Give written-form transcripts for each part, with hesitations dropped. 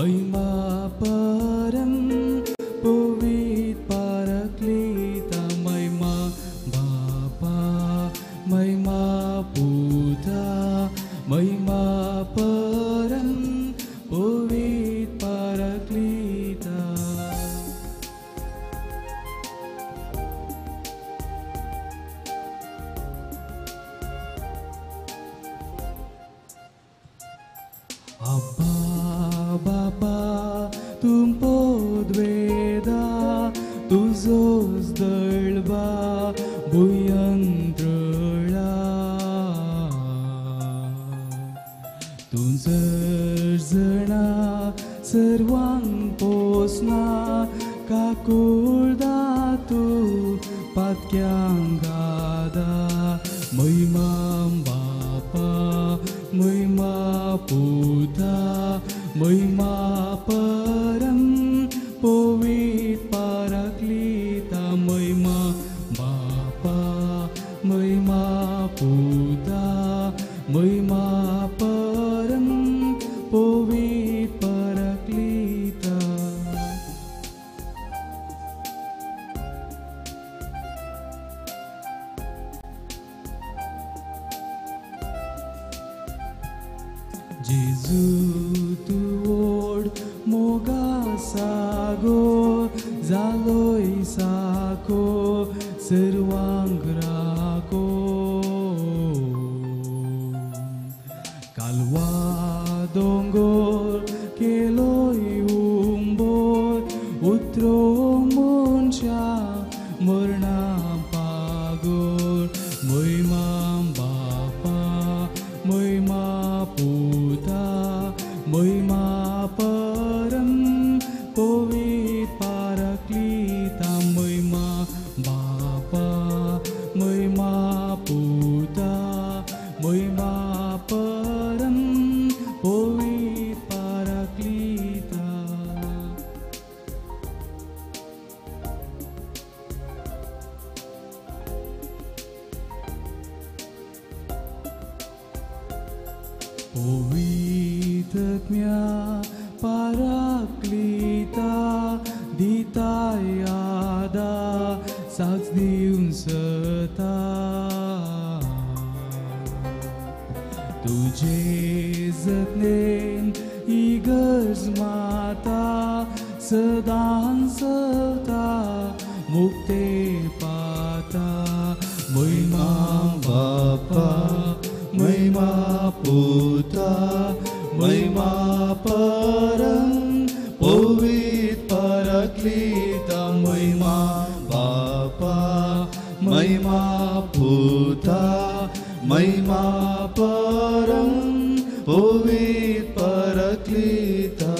महिमा परम पवित्र पाराक्लीता महिमा बापा महिमा पुता महिमा परम पवित्र पाराक्लीता। अब्बा बाबा तुम पोद्वेदा तुझोच दळबा भुयंत्रळा तूं जर्जणा सर्वांक पोसना काकुळदा तूं पातक्यांक आदा महिमा बापा महिमा पुता महिमा परम पवित्र पाराक्लीता महिमा बापा महिमा पुता महिमा परम पवित्र पाराक्लीता। जेजू तूं व्हड मोगा सागोर जालोय साको सर्वांक राखो कालवा दोंगोर केलोय उंबोर उतरो मनशा मरणा पागोर महिमा बापा महिमा पुता महिमा परम पवित्र पाराक्लीता महिमा बापा महिमा पुता महिमा परम पवित्र पाराक्लीता। पवित्रत्म्या पाराक्लीता दिताय आदा साक्ष दिवन सता तुजे जतनेन इगर्ज माता सदां सवता मुक्ते पाता महिमा बापा महिमा पुता महिमा परम पवित्र पाराक्लीता महिमा बापा महिमा पुता महिमा परम पवित्र पाराक्लीता।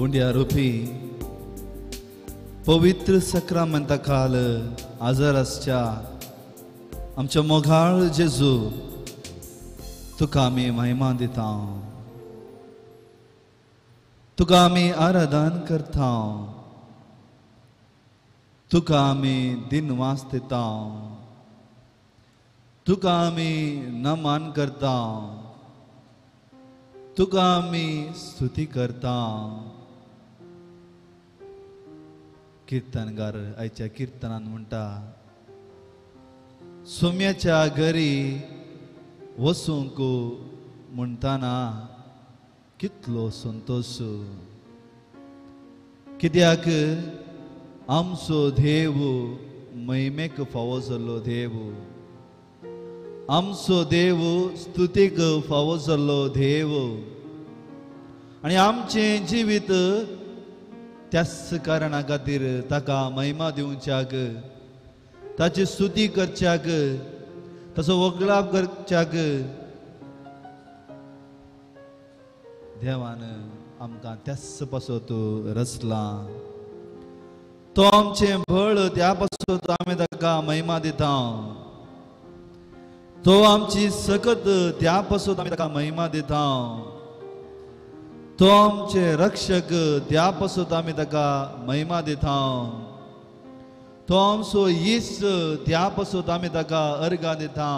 उंड्या रुपी पवित्र सक्रामेंता काल आजार आसच्या आमच्या मोगाळ जेजू तुका आमी महिमा दिता, तुका आमी आराधन करता, तुका आमी दिनवास दिता, तुका आमी नमन करता, तुका आमी स्तुती करता। किर्तनगार आयच्या किर्तनान म्हणटा, सोम्याच्या घरी वसूंक म्हणटाना कितलो संतोश, कित्याक आमचो देव महिमेक फावो जाल्लो देव, आमचो देव स्तुतीक फावो जाल्लो देव, आनी आमचें जिवीत त्याच कारणा खातीर ताका महिमा दिवच्याक, ताची स्तुती करच्याक, ताचो वगळाप करच्याक देवान आमकां त्याच पासत रचला। तो आमचें बळ, त्या पासत आमी ताका महिमा दिता। तो आमची सकत, त्या पासत आमी ताका महिमा दिता। तो आमचे रक्षक त्या पासून आमी ताका महिमा दिता. तो आमचो इश्ट त्या पासून आमी ताका अर्गां दिता.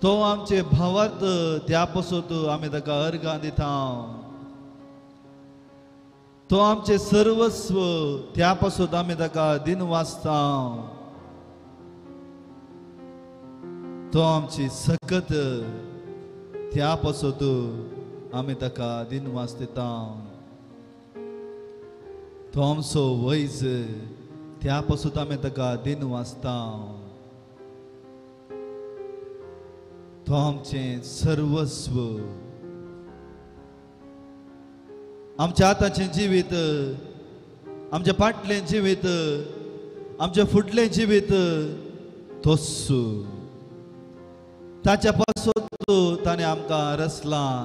तो आमचे भावार्थ त्या पासून आमी ताका अर्गां दिता. तो आमचे सर्वस्व त्या पासून आमी ताका दिन वाचता. तो आमची सकत त्या पासून आमी ताका दिन वाचता. तो आमचो वैज त्या पासून आमी ताका दिन वाचता. तो आमचें सर्वस्व, आमच्या आतांचें जिवीत, आमच्या फाटलें जिवीत, आमचें फुडलें जिवीत तोच. ताच्या पासून ताणें आमकां रचलां,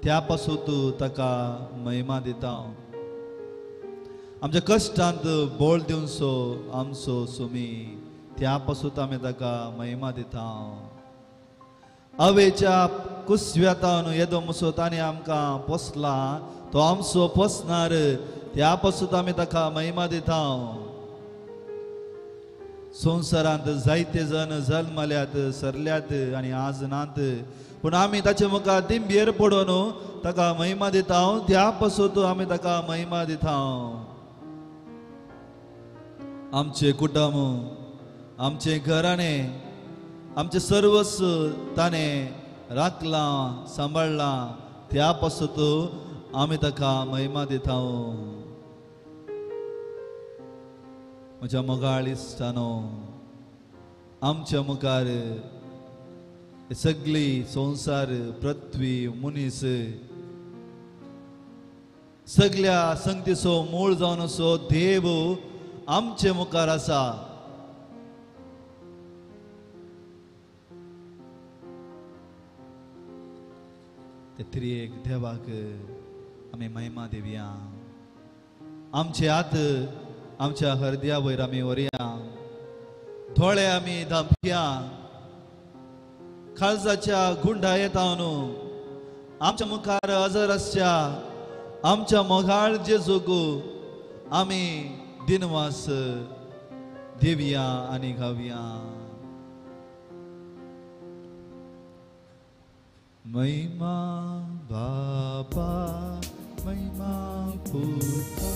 त्या पासून ताका महिमा दिता. आमच्या कश्टांत बळ दिवचो आमचो सुमी, त्या पासून आमी ताका महिमा दिता. अवेच्या कुसव्यातान येदो मुसो ताणें आमकां पोसला, तो आमचो पोसणार, त्या पासून आमी ताका महिमा दिता. संवसारांत जायते जण जल्मल्यात, सरल्यात आनी आज नात, पूण आमी ताचे मुखार दिंबेर पडून ताका महिमा दिता. त्या पासून आमी ताका महिमा दिता. आमचें कुटुंब, आमचें घराणें, आमचें सर्वस्व ताणें राखलां, सांबाळ्ळां, त्या पासून आमी ताका महिमा दिता. म्हज्या मोगाळ इश्टानो, आमच्या मुखार सगळी संवसार, पृथ्वी, मनीस सगळ्या संगतीचो मूळ जावन असो देव आमचे मुखार आसा. ते त्रिएक देवाक आमी महिमा दिवया. आमचे हात आमच्या हरद्या वयर आमी व्हरया, दोळे आमी धांपया, काळजाच्या गुंडा येता न्हू आमच्या मुखार हजर आसच्या आमच्या मोगाळ जेजूक आमी दिनवास दिवया आनी गावया. महिमा बापा, महिमा पुता,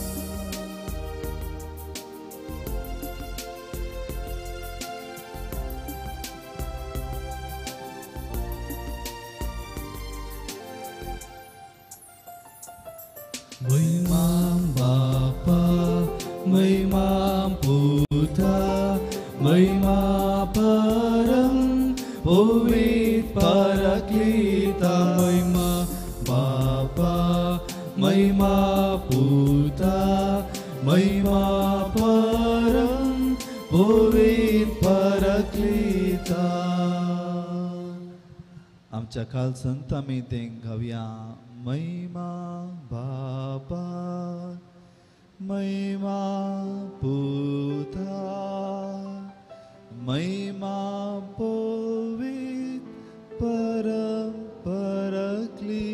महिमा बापा, महिमा पुता, महिमा परम पवित्र पराक्लीता. महिमा बापा, महिमा पुता, महिमा परम पवित्र पराक्लीता. आमच्या काल संत आमी तें गावया. महिमा बापा, महिमा पुता, महिमा पवित्र परम पराक्लीता.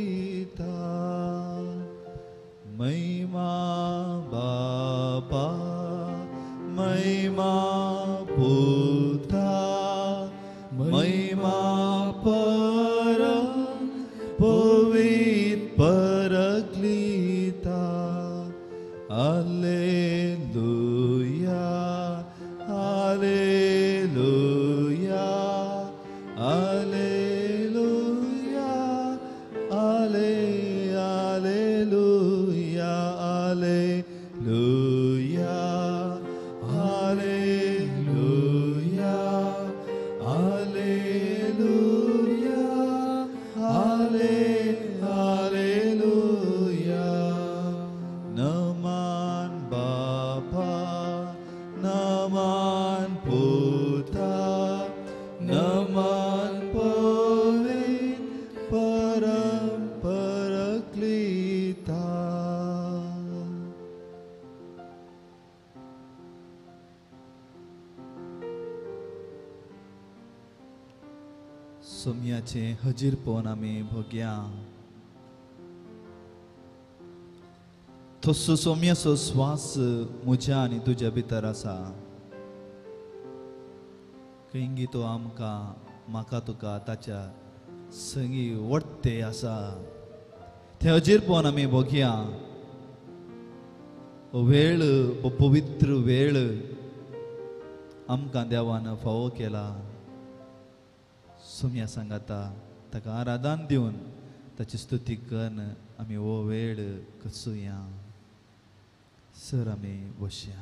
महिमा बापा, महिमा पुता, महिमा परम पवित्र पराक्लीता. Hallelujah, hallelujah, hallelujah, hallelujah, hallelujah, hallelujah, hallelujah, hallelujah. नमन बापा, नमन पुता, नमन पवित्र परम पराक्लीता. सोम्याचें हजीर पळोवन आमी भोगया. तसो सोम्याचो श्वास म्हज्या आनी तुज्या भितर आसा. खंयगी तो आमकां म्हाका तुका ताच्या संगी वडते आसा. तें अजीरपण आमी भोगया. वेळ पवित्र वेळ आमकां देवान फावो केला. सोम्या सांगाता ताका आराधन दिवन ताची स्तुती करून आमी हो वेळ कसुया. सर आमी बसया.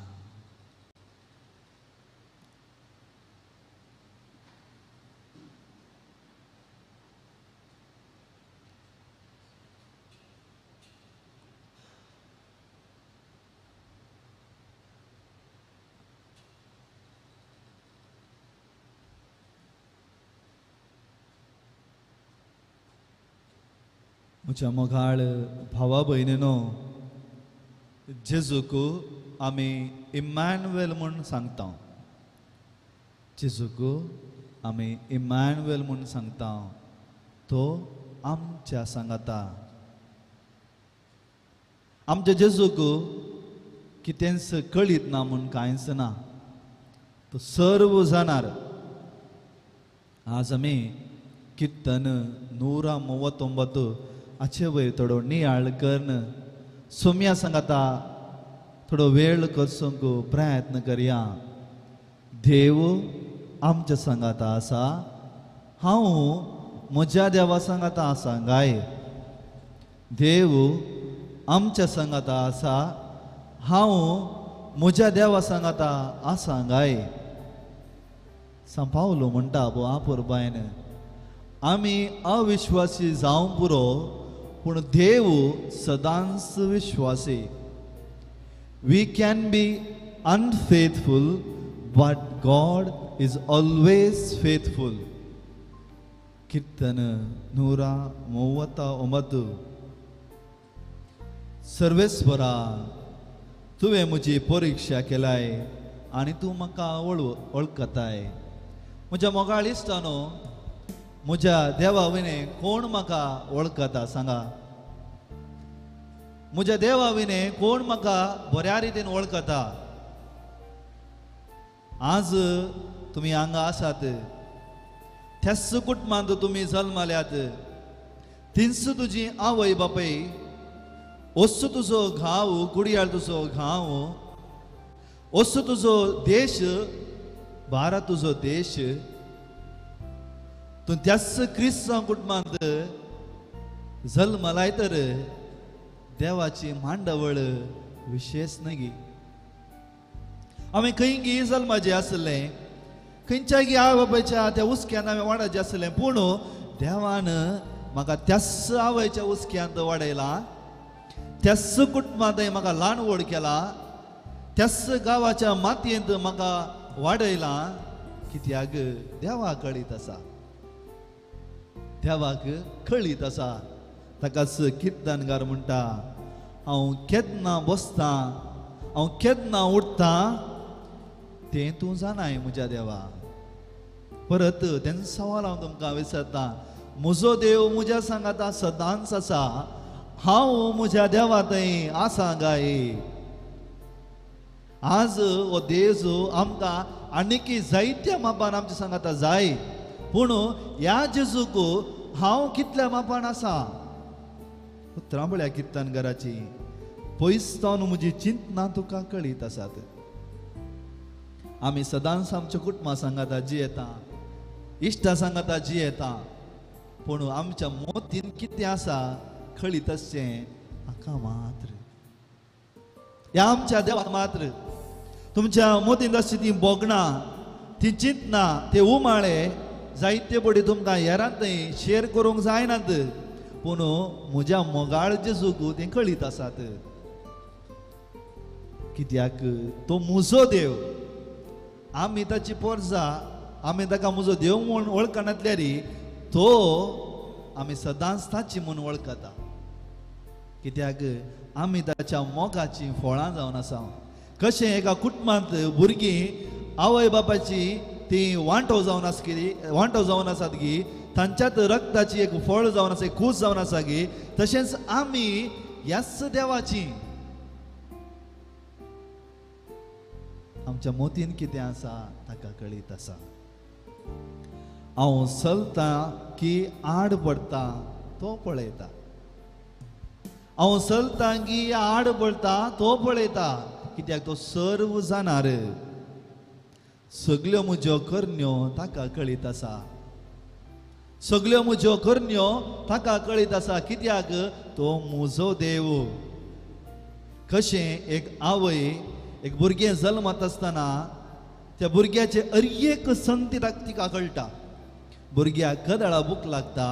म्हज्या मोगाळ भावा भयणीनो, जेजूक आमी इम्मानुएल म्हूण सांगता. जेजूक आमी इम्मानुएल म्हूण सांगता. तो आमच्या सांगाता. आमच्या जेजूक कितेंच कळीत ना म्हूण कांयच ना. तो सर्व जाणार. आज आमी किर्तन 199 हाचे वयर थोडो नियाळ करून सोम्या सांगाता थोडो वेळ करसूंक प्रयत्न करया. देव आमच्या सांगाता आसा. हांव म्हज्या देवा सांगाता आसा गाय. देव आमच्या सांगाता आसा. हांव म्हज्या देवा सांगाता आसा गाय. सांव पावलो म्हणटा आपुरबायन, आमी अविश्वासी जावं पुरो, पूण देव सदांच विश्वासी. We can be unfaithful but God is always faithful. Kirtan 199. Sarveswara, तुवें म्हजी परिक्षा केलाय आनी तूं म्हाका वळखताय. म्हज्या मोगाळ इश्टानो, म्हज्या देवा विणे कोण म्हाका वळखता सांगा? म्हज्या देवा विणे कोण म्हाका बऱ्या रितीन वळखता? आज तुमी हांगा आसात, त्याच कुटुंबांत तुमी जल्मल्यात, तींच तुजी आवय बापूय, वस्तू तुजो घाव, कुडयाळ तुजो घाव, वस्तू तुजो देश, भारत तुजो देश. तूं त्याच क्रिस्तांव कुटुंबांत जल्मलाय तर देवाची मांडावळ विशेष न्हय. आमी खंयगी जल्माचें आसलें, खंयच्या गी आवय बापायच्या त्या हुस्क्यान हांवें वाडाचें आसलें, पूण देवान म्हाका त्याच आवयच्या हुस्क्यांत वाडयला, त्याच कुटुंबांत म्हाका ल्हान व्हड केला, त्याच गांवाच्या मातयेंत म्हाका वाडयला. कित्याक देवा कळीत आसा, देवाक कळीत आसा. ताकाच किर्तनगार म्हणटा, हांव केन्ना बसतां, हांव केन्ना उठतां तें तूं जाणाय म्हज्या देवा. परत तें सवाल हांव तुमकां विचारता, म्हजो देव म्हज्या सांगाता सदांच आसा, हांव म्हज्या देवा थंय आसा गाय. आज हो देव आमकां आनीक जायत्या मापान आमच्या सांगाता जाय, पूण ह्या जेजूक हांव कितल्या मापान आसा? उतरां पळया किर्तनगाराची, पयस जावन म्हजी चिंतना तुका कळीत आसात. आमी सदांच आमच्या कुटुंबा सांगाता जियेता, इश्टा सांगाता जियेता, पूण आमच्या मोतीन कितें आसा कळीत आसचें हाका मात्र, ह्या आमच्या देवाक मात्र. तुमच्या मोतीन आसची ती भोगणां, ती चिंतना, ते उमाळे जायते पडी तुमकां हेरांत शेर करूंक जायनात, पूण म्हज्या मोगाळ जेजूक तें कळीत आसात. कित्याक तो म्हजो देव. आमी ताची पोरजा, आमी ताका म्हजो देव म्हूण वळखनातल्यार तो आमी सदांच ताची म्हूण वळखता. कित्याक आमी ताच्या मोगाची फळां जावन आसा. कशें एका कुटुंबांत भुरगीं आवय बापायची ती वांटो जावन आसा, वांटो जावन आसात गी, तांच्यात रक्ताची एक फळ जावन आसा, एक कूस जावन आसा गी, तशेंच आमी ह्याच देवाची. आमच्या मोतीन कितें आसा ताका कळीत आसा. हांव चलता की आड पडटा तो पळयता, हांव चलता की आड पडटा तो पळयता, कित्याक तो सर्व जाणार. सगल्यो म्हज्यो करण्यो ताका कळीत आसा, सगल्यो म्हज्यो करण्यो ताका कळीत आसा, कित्याक तो म्हजो देव. कशें एक आवय एक भुरगें जल्मत आसतना त्या भुरग्याचे अरेक संगती तिका कळटा. भुरग्याक कदळा भूक लागता,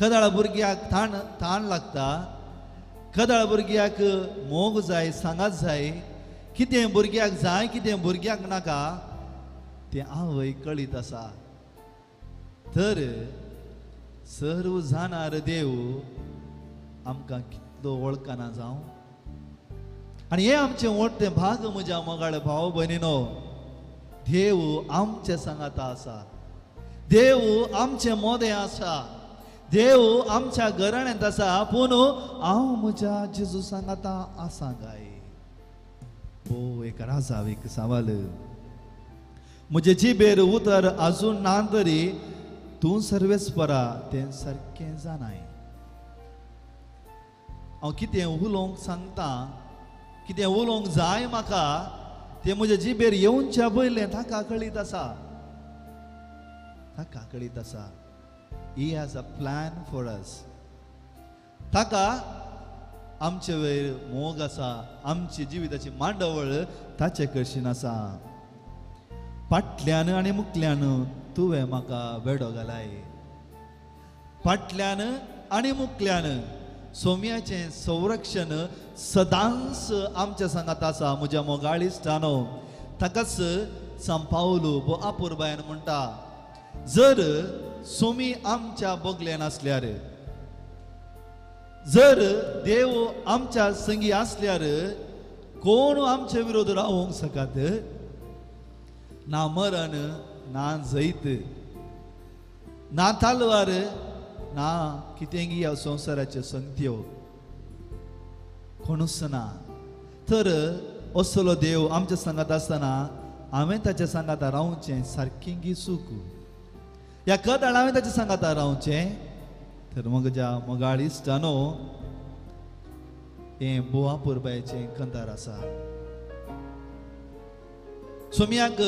कदळा भुरग्याक ताण ताण लागता, कदळा भुरग्याक मोग जाय, सांगात जाय, कितें भुरग्याक जाय कितें भुरग्याक नाका तें आवय कळीत आसा. तर सर्व जाणार देव आमकां कितलो वळखना जावं. आनी हें आमचें वट्टें भाग म्हज्या मोगाळ भाव भयणीनो, देव आमचे सांगाता आसा, देव आमचे मोदें आसा, देव आमच्या घराण्यांत आसा, पूण हांव म्हज्या जेजू सांगाता आसा काय? ओ एक राजाव एक सवाल, म्हजे जिबेर उतर आजून ना तरी तूं सर्वेस्परा तें सारकें जाणाय. हांव कितें उलोवंक सांगता, कितें उलोवंक जाय म्हाका तें म्हज्या जिबेर येवच्या पयलें ताका कळीत आसा, ताका कळीत आसा. He has a plan for us. ताका आमचे वयर मोग आसा, आमची जिविताची मांडवळ ताचे कडशीन आसा. फाटल्यान आनी मुखल्यान तुवें म्हाका वेडो घालाय, फाटल्यान आनी मुखल्यान सोम्याचें संरक्षण सदांच आमच्या सांगात आसा. म्हज्या मोगाळ इश्टानो, ताकाच सांपावलू बो आपुरबायन म्हणटा, जर सोमी आमच्या बगल्यान आसल्यार, जर देव आमच्या संगी आसल्यार कोण आमचे विरोध रावंक शकत? ना मरण, ना जैत, ना तलवार, ना कितेंगी ह्या संवसाराच्यो संगत्यो, कोणूच ना. तर असलो देव आमच्या सांगात आसतना हांवें ताच्या सांगाता रावचें सारकें सूख, ह्या कदळ हांवें ताच्या सांगाता रावचें. तर म्हज्या मोगाळ इश्टानो, हें बोवा पुरबायचें कंदार आसा. सोम्याक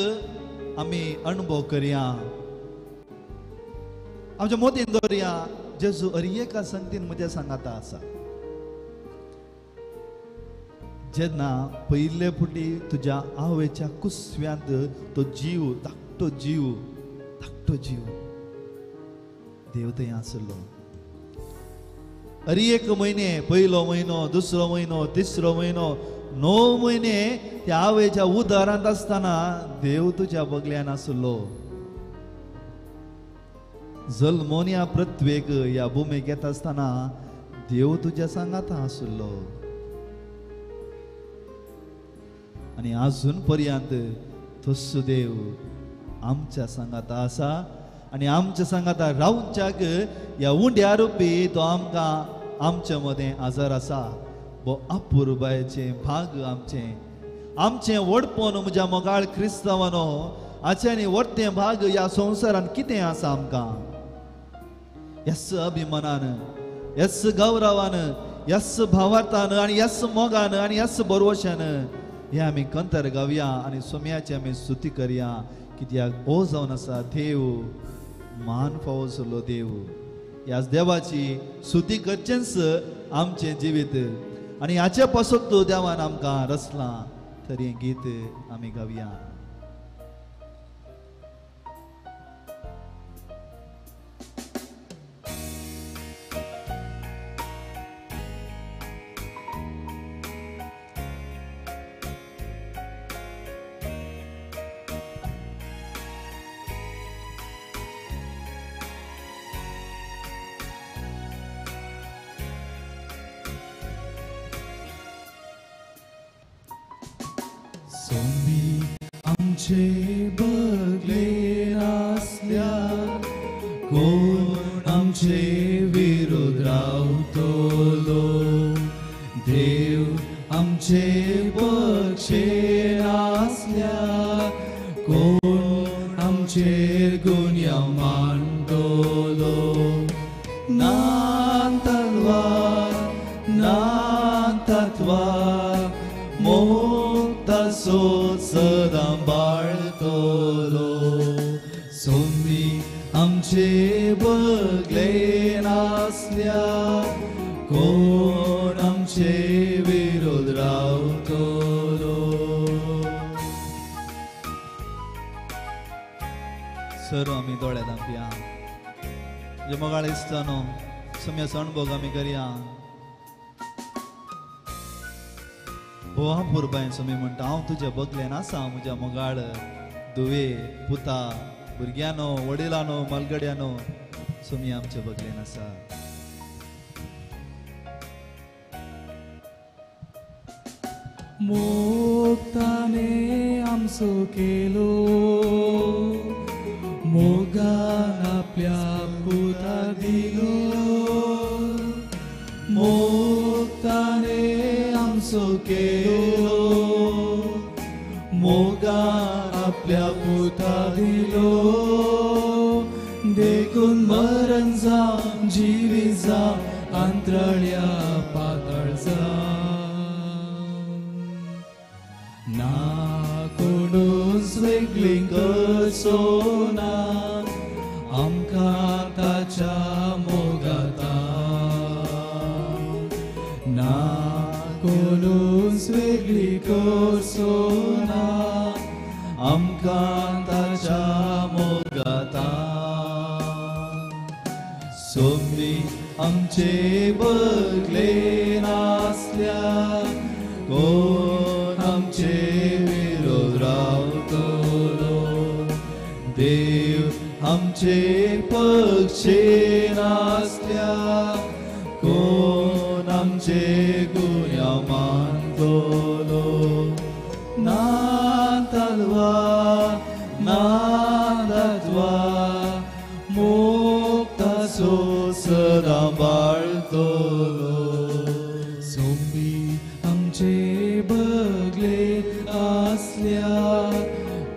आमी अणभव करया, आमच्या मोतीन दवरया, जेजू अरेका संगतीन म्हज्या सांगाता आसा. जेन्ना पयले फुटी तुज्या आवयच्या कुसव्यांत तो जीव, धाकटो जीव, धाकटो जीव देव थंय आसलो. अरे एक म्हयने, पयलो म्हयनो, दुसरो म्हयनो, तिसरो म्हयनो, 9 म्हयने त्या आवयच्या उदारांत आसतना देव तुज्या बगल्यान आसलो. जल्मोन ह्या पृथ्वेक ह्या भुमेक येता आसतना देव तुज्या सांगाता आसलो. आनी आजून पर्यंत तस्सो देव आमच्या सांगाता आसा आनी आमच्या सांगाता रावच्याक ह्या उंड्या रुपी तो आमकां आमचे मदें आजार आसा. बो अपुरबायचें भाग आमचें, आमचें व्हडपण म्हज्या मोगाळ क्रिस्तांवानो, आच्यानी व्हडतें भाग ह्या संवसारान कितें आसा आमकां? यस अभिमानान, यस गौरवान, यस भावार्थान आनी यस मोगान आनी यस बरवशान हे आमी कंतर गावया आनी सोम्याची आमी स्तुती करया, कित्याक ओ जावन आसा देव, मान फावो जाल्लो देव. ह्याच देवाची स्तुती करचेंच आमचें जिवीत आनी हाचे पासत देवान आमकां रचलां. तर हें गीत आमी गावया. आमचे बगले आसल्यार कोण आमचे विरोध रावतलो? देव देव आमचे पक्षेन आसल्या कोण आमचेर गुन्यांव मांडटलो. ना तलवार ना तत्वार मोग तसो सदां बाळटलो. सोमी आमचे बगलेन आसल्या कोण आमचे विरोध रावतलो. सर आमी दोळे धांपया. जे मोगाळ इश्टानो सम्या अणभोग आमी करया. भोवा पुरबायन स्वामी म्हणटा हांव तुज्या बगलेन आसा म्हज्या मोगाळ धुवे पुता भुरग्यांनो वडिलांनो मालगड्यांनो स्वामी आमच्या बगलेन आसा. मोगताने आमचो केलो मोगान आपल्या पुता दिलो. मोगताने आमचो केलो मोगान आपल्या पुता दिलो. देखून मरण जावं जिवी जावं अंतरळ्या पातळ जावं ना कोणूच वेगळी करचो ना आमकां ताच्या मोगाता. ना कोणूच वेगळी करचो ना आमकां ताच्या मोगाता. सोमी आमचे बगलेन आसल्या कोण आमचे विरोध रावतलो. देव आमचे पक्षेन आसल्या कोण आमचे गुन्यांव मानतलो. ना तलवार ना तत्वार मोग तसो सदां बाळटलो. सोमी आमचे बगले आसल्या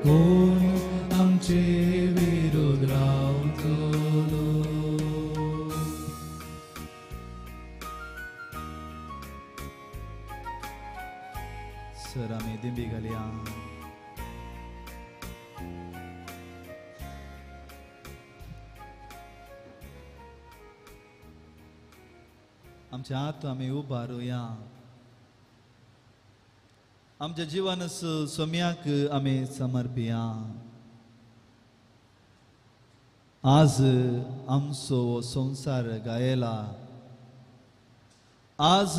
कोण आमचे विरोध रावतलो. सर आमी दिंबी घालया. आमच्या हात आमी उबारुया. आमच्या जिवन सोम्याक आमी समर्पिया. आज आमचो हो संवसार गायला. आज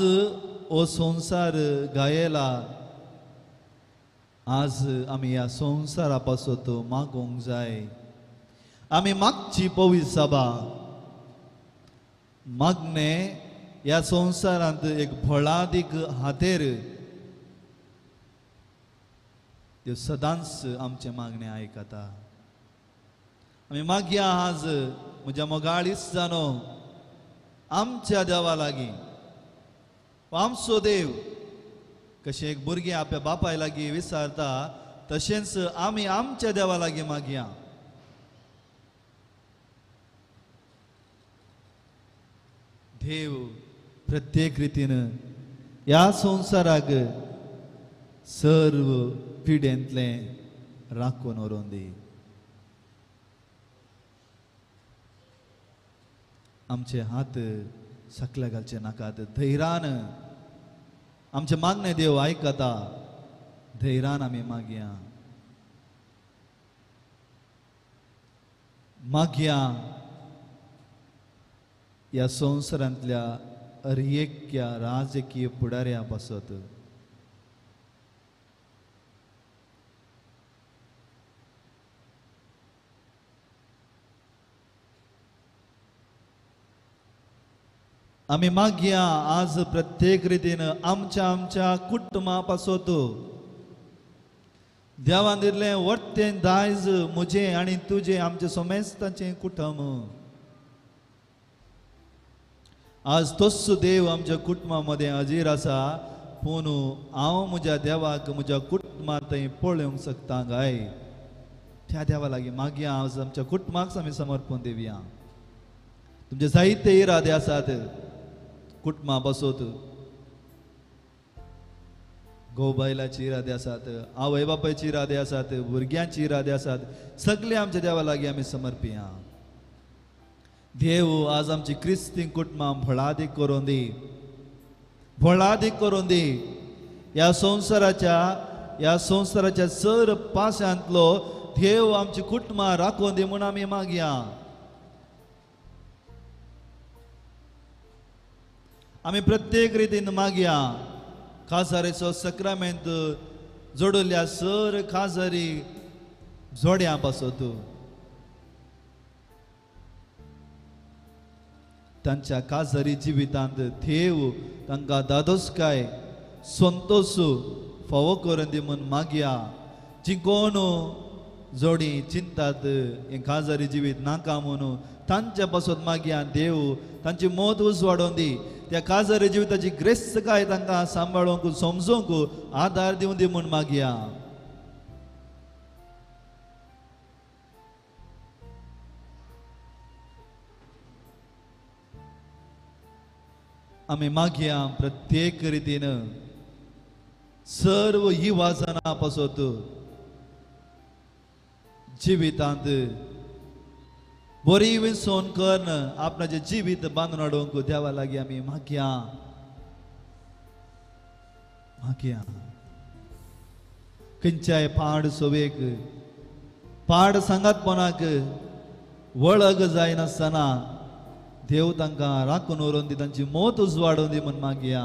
हो संवसार गायला. आज आमी ह्या संवसारा पासत मागूंक जाय. आमी मागची पवित्र सभा मागणे ह्या संवसारांत एक फळादीक हातेर त्यो सदांच आमचें मागणें आयकता. आमी मागया आज म्हज्या मोगाळीच जाणो आमच्या देवा लागीं. आमचो देव कशें एक भुरगें आपल्या बापाय लागीं विचारता तशेंच आमी आमच्या देवा लागीं मागया. देव प्रत्येक रितीन ह्या संवसाराक सर्व पिडेंतलें राखून व्हरोन दी. आमचे हात सकल्या घालचे नाकात. धैर्यान आमचे मागणे देव आयकता. धैर्यान आमी मागया. मागया ह्या संवसारांतल्या अरेक्या राजकीय फुडाऱ्या पासत. आमी मागया आज प्रत्येक रितीन आमच्या आमच्या कुटुंबा पासत. देवान दिल्लें वर्तें दायज म्हजें आनी तुजें आमचें समेस्तांचें कुटुंब. आज तोच देव आमच्या कुटुंबा मदें हाजीर आसा, पूण हांव म्हज्या देवाक म्हज्या कुटुंबांत थंय पळोवंक शकता काय? त्या देवा लागीं मागया, आज आमच्या कुटुंबाक आमी समर्पण दिवया. तुमचे जायते इरादे आसात कुटुंबा बसोत, घोव बायलाची इरादे आसात, आवय बापायची इरादे आसात, भुरग्यांची इरादे आसात, सगळे आमच्या देवा लागीं आमी समर्पिया. देव आज आमची क्रिस्ती कुटुंबां भळादीक करून दी, भळादीक करून दी. ह्या संवसाराच्या सर पाशांतलो देव आमची कुटुंबां राखून दी म्हूण आमी मागया. आमी प्रत्येक रितीन मागया. काजारीचो सक्रामेंत जोडल्या सर काजारी जोड्यां पासत तांच्या काजारी जिवितांत देव तांकां दादोसकाय संतोश फावो करून दी म्हूण मागया. जी कोण जोडी चिंतात हें काजारी जिवीत नाका म्हणून तांच्या पासत मागया देव तांची मत उजवाडोवन दी. त्या काजारी जिविताची ग्रेस्तकाय तांकां सांबाळूंक समजूंक आदार दिवन दी म्हूण मागया. आमी मागया प्रत्येक रितीन सर्व युवाजना पासत जिवितांत बरी विसोन करून आपणाचें जिवीत बांदून हाडूंक देवा लागीं आमी मागया मागया. खंयच्याय पाड सोवेक पाड सांगातपणाक वळग जायनासतना देव तांकां राखून व्हरून दी, तांची मत उजवाडून दी म्हूण मागया.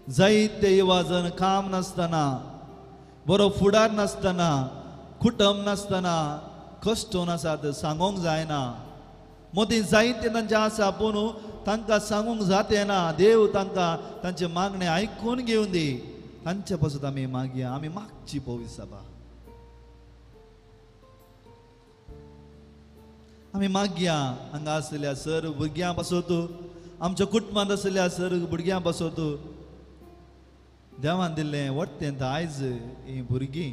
जायते युवाजन काम नासतना, बरो फुडार नासतना, कुटुंब नासतना कश्टून आसात, सांगूंक जायना. मदीं जायते तांचें आसा पूण तांकां सांगूंक जाते ना. देव तांकां तांचे मागणें आयकून घेवन दी. तांचे पासत आमी मागया, आमी मागची पवित्र सभा. आमी मागया हांगा आसल्या सर भुरग्यां पासत, आमच्या कुटुंबांत आसल्या सर भुरग्यां पासत देवान दिल्लें वट्टेंत आयज हीं भुरगीं,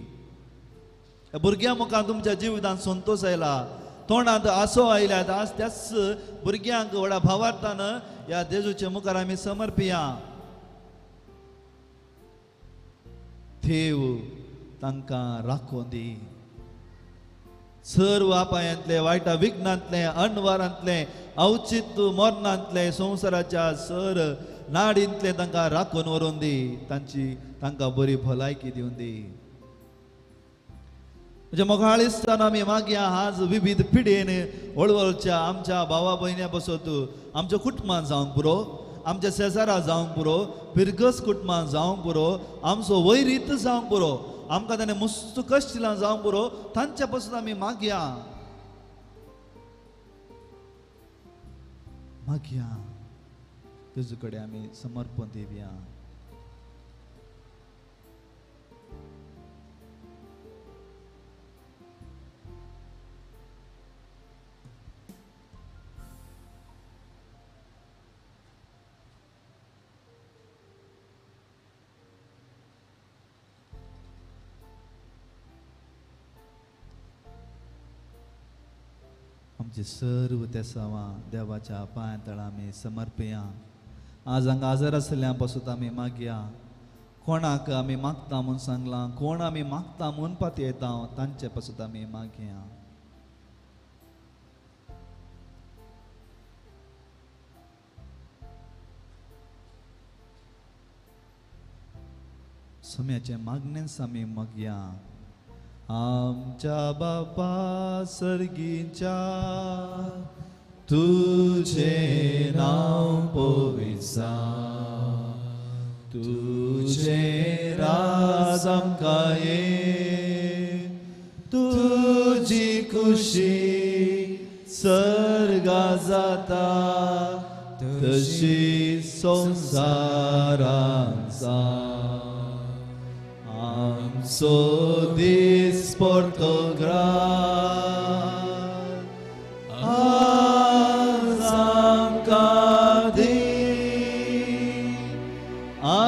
ह्या भुरग्यां मुखार तुमच्या जिवितांत संतोश आयला, तोंडांत आसो आयल्यात. आज त्याच भुरग्यांक व्हडा भावार्थान ह्या जेजूच्या मुखार आमी समर्पिया. देव तांकां राखून दी. सर्व अपायांतले, वायटा विघ्नांतले, अणवारांतले, अवचित मरणांतले, संवसाराच्या सर नाडींतले तांकां राखून व्हरून दी. तांची तांकां बरी भलायकी दिवन दी. म्हणजे मोगाळिस्तान आमी मागया आज विविध पिढयेन वळवळच्या आमच्या भावा भयण्या बसत, आमच्या कुटुंबान जावंक पुरो, आमच्या शेजारा जावंक पुरो, फिरगस कुटुंबान जावंक पुरो, आमचो वैरीत जावंक पुरो, आमकां ताणें मुस्त कश्ट दिलां जावंक पुरो, तांच्या पासून आमी मागया मागया. तुजे कडेन आमी समर्पण दिवया. आमचे सर्व तेसावां देवाच्या पांया तळा आमी समर्पया. आज हांगा आजार आसल्या पासून आमी मागया. कोणाक आमी मागता म्हूण सांगलां, कोण आमी मागता म्हूण पातयेता, तांचे पासून आमी मागया. सम्याचे मागणेच आमी मागया. आमच्या बापा सर्गीच्या तुझे नांव पवित्र, तुझे राज आमकां ये, तुजी खुशी सर्गा जाता तशी संवसारांत जाता. आमचो दीस पडतो ग्रास आज आमकां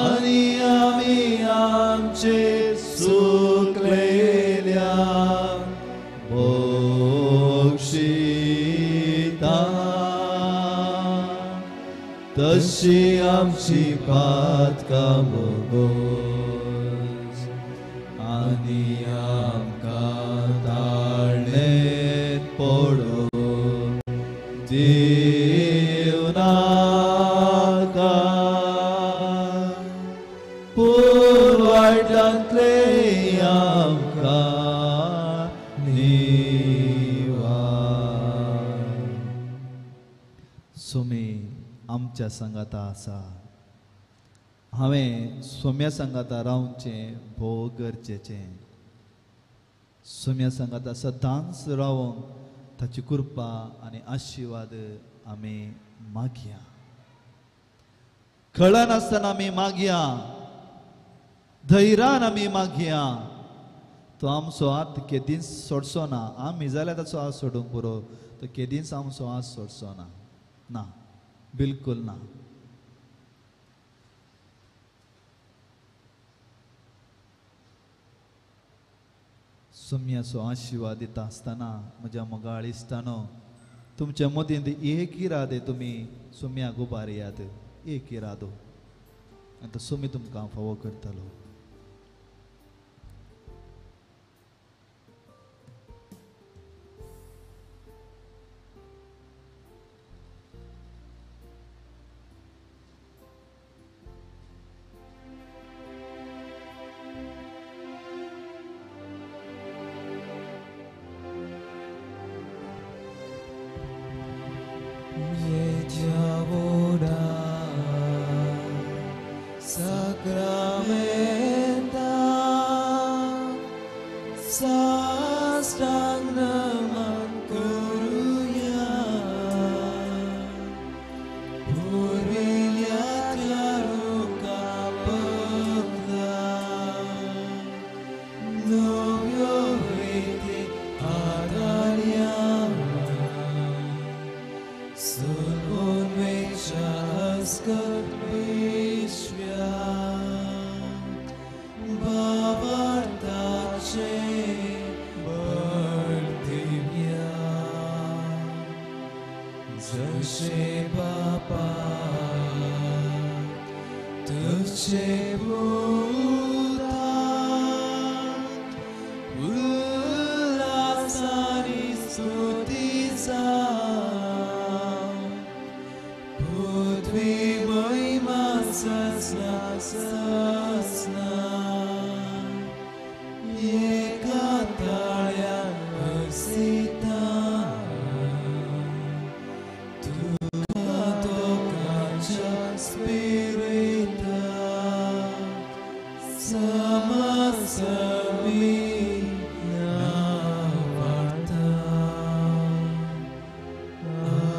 आनी आमी आमचे सुकलेल्या बोक्षिता तशी आमची पातकां बोगोस आनी आमकां ताळणेंत पडूंक दिवं नाका पूण वायटांतले आमकां निवार. सोमी आमच्या सांगाता आसा. हांवें सोम्या सांगाता रावचें भोव गरजेचें. सोम्या सांगाता सदांच रावंक ताची कृपा आनी आशिर्वाद आमी मागया. कळनासतना आमी मागया, धैर्यान आमी मागया. तो आमचो हात केदींच सोडचो ना. आमी जाल्यार ताचो हात सोडूंक पुरो, तो केदींच आमचो हात सोडचो ना. ना, बिलकुल ना. सोम्याचो आशिर्वाद दिता आसतना म्हज्या मोगाळ इश्टानो, तुमच्या मदींत एक इरादे तुमी सोम्याक उबारयात, एक इरादो, आनी तो सोमी तुमकां फावो करतलो. Sacramenta sastangnaman kuruya purvilya tyaruka bhakta novyo vriti adarya sulunvecha askat vishvya Bhavartache Bhartivya Jashe Bapa Tuche Buddha Ullasani Stutisa Pudvi Mahima Sasna Sasna Ekatalya Asita Tuka Tokacha Spirita Samasami Navarta. Amen.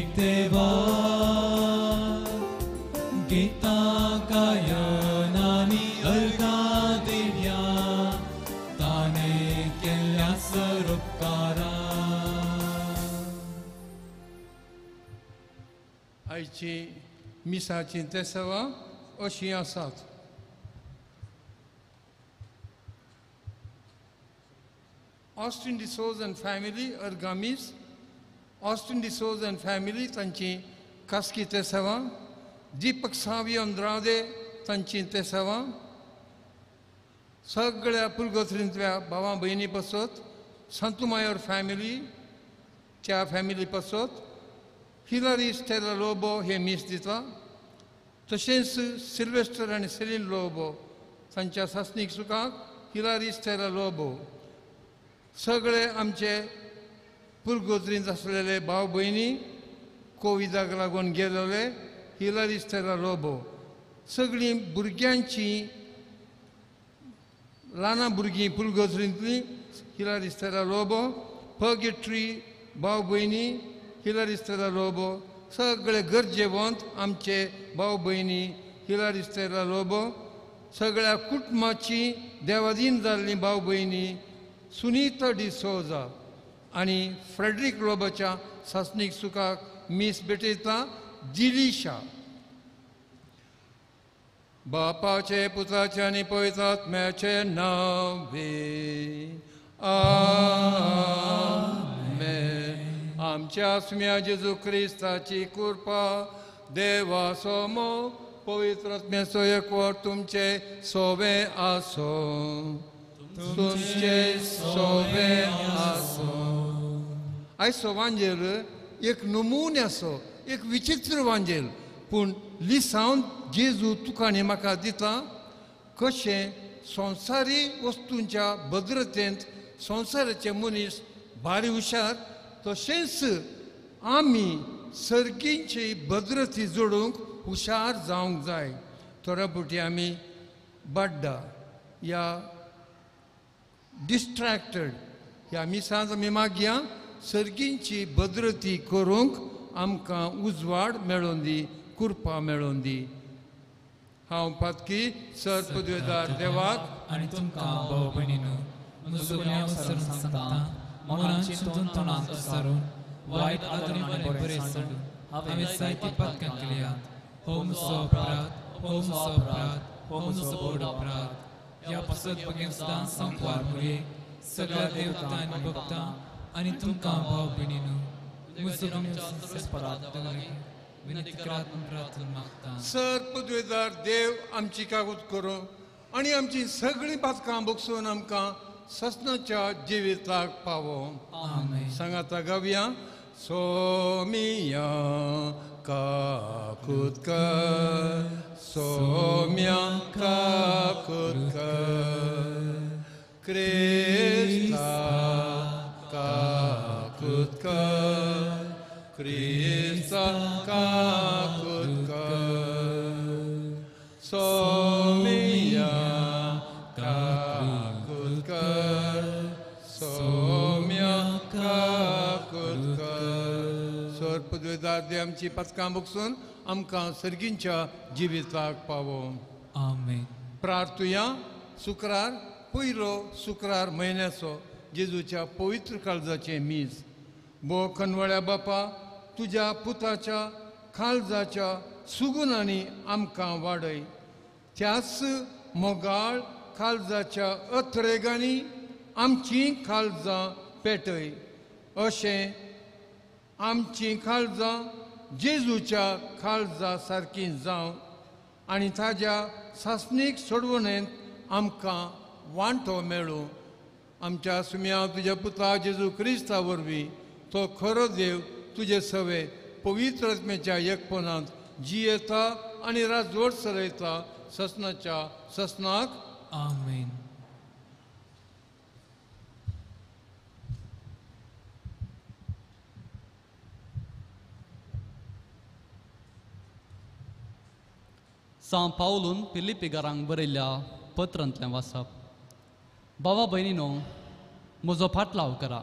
एक देवा गीतां गायन आनी अर्गां दिवया ताणें केल्ल्या सरोपकारा. आयची मिसाची तेसवां अशीं आसात. ऑस्टिन डिसोज अँड फॅमिली अर्गामीस, ऑस्टिन डिसोज अँड फॅमिली तांची खासगी तेसवां, दीपक सावी अंद्रादे तांची तेसवां, सगळ्या पुलगोत्रींतल्या भावां भयणी पासत, संतुमायोर फॅमिली त्या फॅमिली पासत, हिलरी स्टेला लोबो हे मीस दिता, तशेंच सिल्वेस्टर आनी सेलीन लोबो तांच्या सासणीक सुखाक हिलरी स्टेला लोबो, सगळे आमचे पुलगोत्रींत आसलेले भाव भयणी कोविदाक लागून गेलेले हिलरी स्टेला लोबो, सगळीं भुरग्यांची ल्हानां भुरगीं पुलगोत्रींतलीं हिलरी स्टेला लोबो, पर्गेट्री भाव भयणी हिलरी स्टेला लोबो, सगळे गरजेवंत आमचे भाव भयणी हिलरी स्टेला लोबो, सगळ्या कुटुंबाची देवाधीन जाल्लीं भाव भयणी सुनीता डिसोजा आनी फ्रेडरीक लोबोच्या सासणीक सुखाक मीस भेटयता दिलिशा. बापाचे पुताचे आनी पवित्र आत्म्याचे नांवे आमेन. आमच्या सुम्या जेजू क्रिस्ताची कृपा, देवाचो मोग, पवित्र आत्म्याचो एकवट तुमचे सोवे आसो, तुमचे सोवे आसो. आयचो वांजेल एक नमुने आसो, एक विचित्र वांजेल, पूण लिसावन जेजू तुका आनी म्हाका दिता कशें संवसारी वस्तूंच्या भद्रतेंत संवसाराचे मनीस भारी हुशार, तशेंच आमी सर्गींची भद्रती जोडूंक हुशार जावंक जाय. थोड्या फावटी आमी बाड्डा या डिस्ट्रॅक्टेड. ह्या मिसांत आमी मागया सर्गींची भद्रती करूंक आमकां उजवाड मेळोन दी, कृपा मेळोन दी. हांव पातकी सर पदवेदार देवाक आनी तुमकां भाव भयणीनू म्हजो गुन्यांव सरून सांगता, मनान चिंतून तोंडान सारून वायट आदरून आनी बरें सांडून हांवें जायतीं पातकां केल्यात. हो म्हजो अपराध, हो म्हजो अपराध, हो म्हजो व्हड अपराध. ह्या पासत भगेन सदां संकवार मुरये सगळ्या देवता आनी भक्तां आनी तुमकां भाव भयणीनू म्हजो गुन्यांव विनंती करात म्हूण प्रार्थना मागता. सर पदवेदार देव आमची कागूत करूं आनी आमची सगळीं पातकां बगसून आमकां ससनाच्या जिविताक पावो. आमेन. सांगाता गावया. सोमिया काकूत कर, सोम्या काकूत कर, क्रिस्ता काकूत कर, क्रिस्ता काकूत कर, सोमिया काकूत कर, सोम्या काकूत कर. सर पदवेदार देव आमची पातकां बगसून आमकां सर्गींच्या जिविताक पावो. आमेन. प्रार्थुया. शुक्रार पयलो शुक्रार म्हयन्याचो जेजूच्या पवित्र काळजाचें मीस. बो खनवळ्या बापा, तुज्या पुताच्या काळजाच्या सुगुणांनी आमकां वाडय, त्याच मोगाळ काळजाच्या अत्रेगांनी आमचीं काळजां पेटय, अशें आमचीं काळजां जेजूच्या काळजा सारकीं जावं आनी ताज्या सासणीक सोडवणेंत आमकां वांटो मेळूं. आमच्या सुम्या तुज्या पुता जेजू क्रिस्ता वरवीं तो खरो देव तुजे सवे पवित्र आत्म्याच्या एकपणांत जियेता आनी राजवट चलयता ससनाच्या ससनाक. आमेन. सां पावलून फिलिपीकारांक बरयल्ल्या पत्रांतलें वाचप. भावा भयणीनो, म्हजो फाटलाव करा.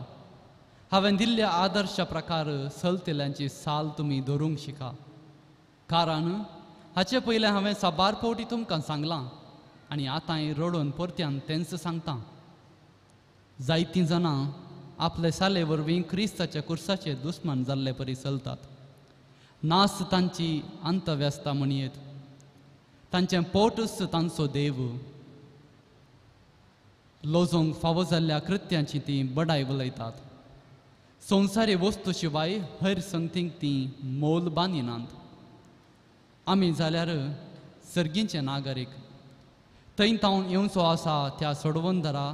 हांवें दिल्ल्या आदर्श प्रकार चलतल्यांची साल तुमी धरूंक शिका. कारण हाचे पयलें हांवें साबार फावटी तुमकां सांगलां आनी आतांय रडून परत्यान तेंच सांगता. जायतीं जाणां आपले साले वरवीं क्रिस्ताच्या कुर्साचे दुस्मान जाल्ले परी चलतात. नास तांची अंतव्यस्था म्हणयेत, तांचें पोटूच तांचो देव. लोजोंक फावो जाल्ल्या कृत्यांची तीं बडाय उलयतात. संवसारी वस्तू शिवाय हर संगतींक तीं मोल बांदिनात. आमी जाल्यार सर्गींचे नागरीक. थंय तावन येवचो आसा त्या सोडवंदरा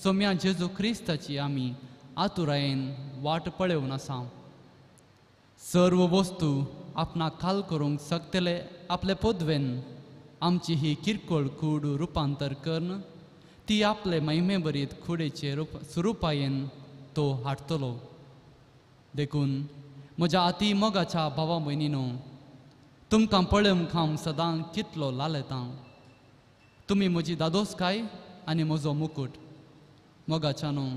सोम्या जेजू क्रिस्ताची आमी आतुरायेन वाट पळोवन आसा. सर्व वस्तू आपणाक खाल करूंक शकतले आपले पदवेन आमची ही किरकोळ कूड रुपांतर करून ती आपले महिमे बरीत कुडेचे स्वरुपायेन तो हाडटलो. देखून म्हज्या आती मोगाच्या भावा भयणीनो, तुमकां पळोवंक हांव सदां कितलो लालेतां. तुमी म्हजी दादोसकाय आनी म्हजो मुकूट. मोगाच्यानो,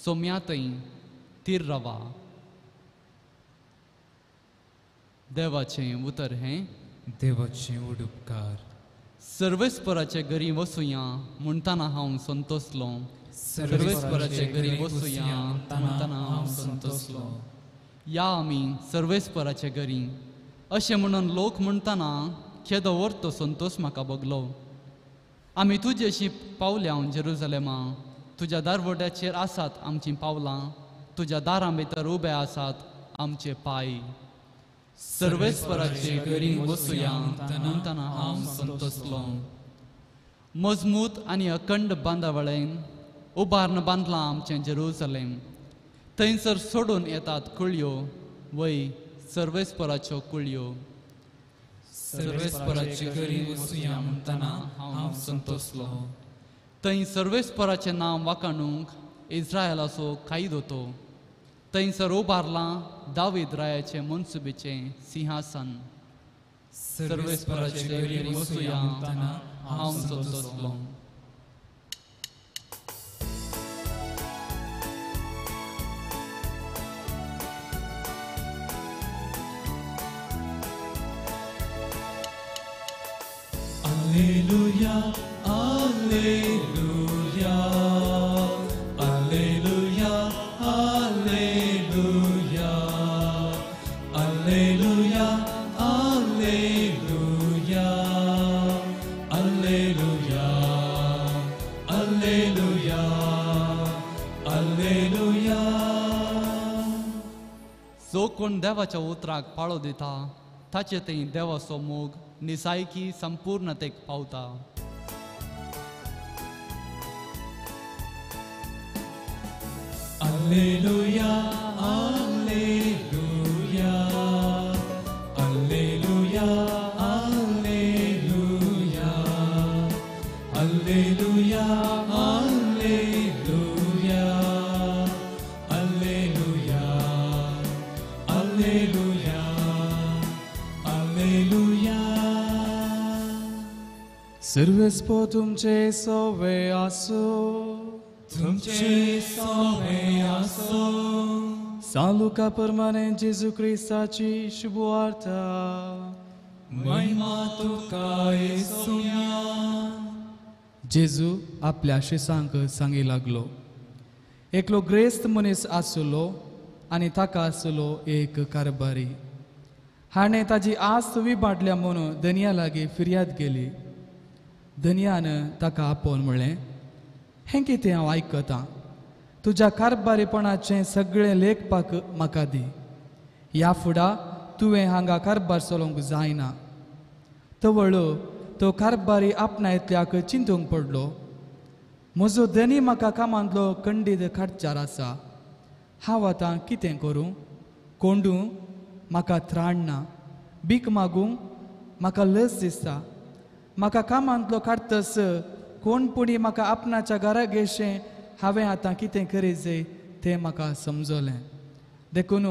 सोम्यातय तीर रावा. देवाचें उतर हें देवाचें उडुपकार. सर्वेस्पराचे घरी वसुया म्हणटाना हांव संतोसलो. सर्वेस्पराचे घरी वसुया म्हणटाना हांव संतोसलो. या आमी सर्वेस्पराचे घरी अशें म्हणून लोक म्हणटाना केदो व्हड संतोस म्हाका भोगलो. आमी तुजेशी पावल्या जेरुजलेमा, तुज्या दारवड्याचेर आसात आमचीं पावलां, तुज्या दारां भितर उबे आसात आमचे पांय. सर्वेस्पराचे घरी वसुया म्हणटाना हांव संतोसलो. मजमूत आनी अखंड बांदावळेन उबारून बांदलां आमचें जेरुजलेम. थंयसर सोडून येतात कुळयो, वय सर्वेस्पराच्यो कुळयो. सर्वेस्पराचे घरी वसुया म्हणटाना हांव संतोसलो. थंय सर्वेस्पराचें नांव वाखाणूंक इस्रायलाचो कायदो तो. थंयसर उबारलां दावीद रायाचें मनसुबीचें सिंहासन. सर्वेस्पराचे घरी वसुया म्हणटाना हांव संतोसलो. Alleluia, Alleluia, Alleluia, Alleluia, Alleluia, Alleluia, Alleluia, Alleluia, Alleluia. जो कोण देवाच्या उतराक पाळो दिता ताचे थंय देवाचो मोग निसायकी संपूर्णतेक पावता. Alleluia, Alleluia, Alleluia, Alleluia, Alleluia, Alleluia, Alleluia, Alleluia, Alleluia. सर्वेस्पो तुमचे सोवे आसो. तुमचे सोवे आसो. सालुका प्रमाणे जेजू क्रिस्ताची शुभवार्ता. महिमा तुका येसुया. जेजू आपल्या शिसांक सांगी लागलो. एकलो ग्रेस्त मनीस आसलो आनी ताका आसलो एक कारभारी. हाणें ताजी आस्त विबाडल्या म्हणून दनया लागीं फिर्याद केली. धनयान ताका आपोवन म्हणलें, हें कितें हांव आयकतां? तुज्या कारभारीपणाचें सगळें लेखपाक म्हाका दी. ह्या फुडा तुवें हांगा कारभार चलोवंक जायना. तवळ तो कारभारी आपणायतल्याक चिंतूंक पडलो. म्हजो धनी म्हाका कामांतलो खंडीत काडचार आसा. हांव आतां कितें करूं? कोंडूं म्हाका त्राण ना. भीक मागूंक म्हाका लज दिसता. म्हाका कामांतलो काडटस कोण पुणी म्हाका आपणाच्या घरा घेशें हांवें आतां कितें करीत तें म्हाका समजलें. देखून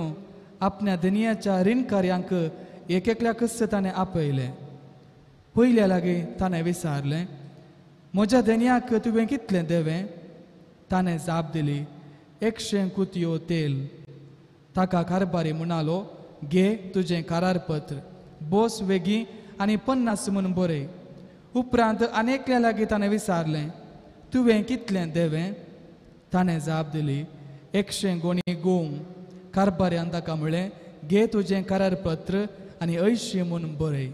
आपल्या दनयाच्या रिणकार्यांक एक एकल्याकच ताणें आपयलें. पयल्या लागीं ताणें विचारलें, म्हज्या दनयाक तुवें कितलें देवें? ताणें जाप दिली, 100 कुतयो तेल. ताका कारभारी म्हणालो, घे तुजें करारपत्र, बोस वेगीं आनी 50 म्हूण बरय. उपरांत आनी एकल्या लागीं ताणें विचारलें, तुवें कितलें देवें? ताणें जाप दिली, 100 गोणी गोंव. कारभाऱ्यान ताका म्हळें, घे तुजें करारपत्र आनी 80 म्हूण बरय.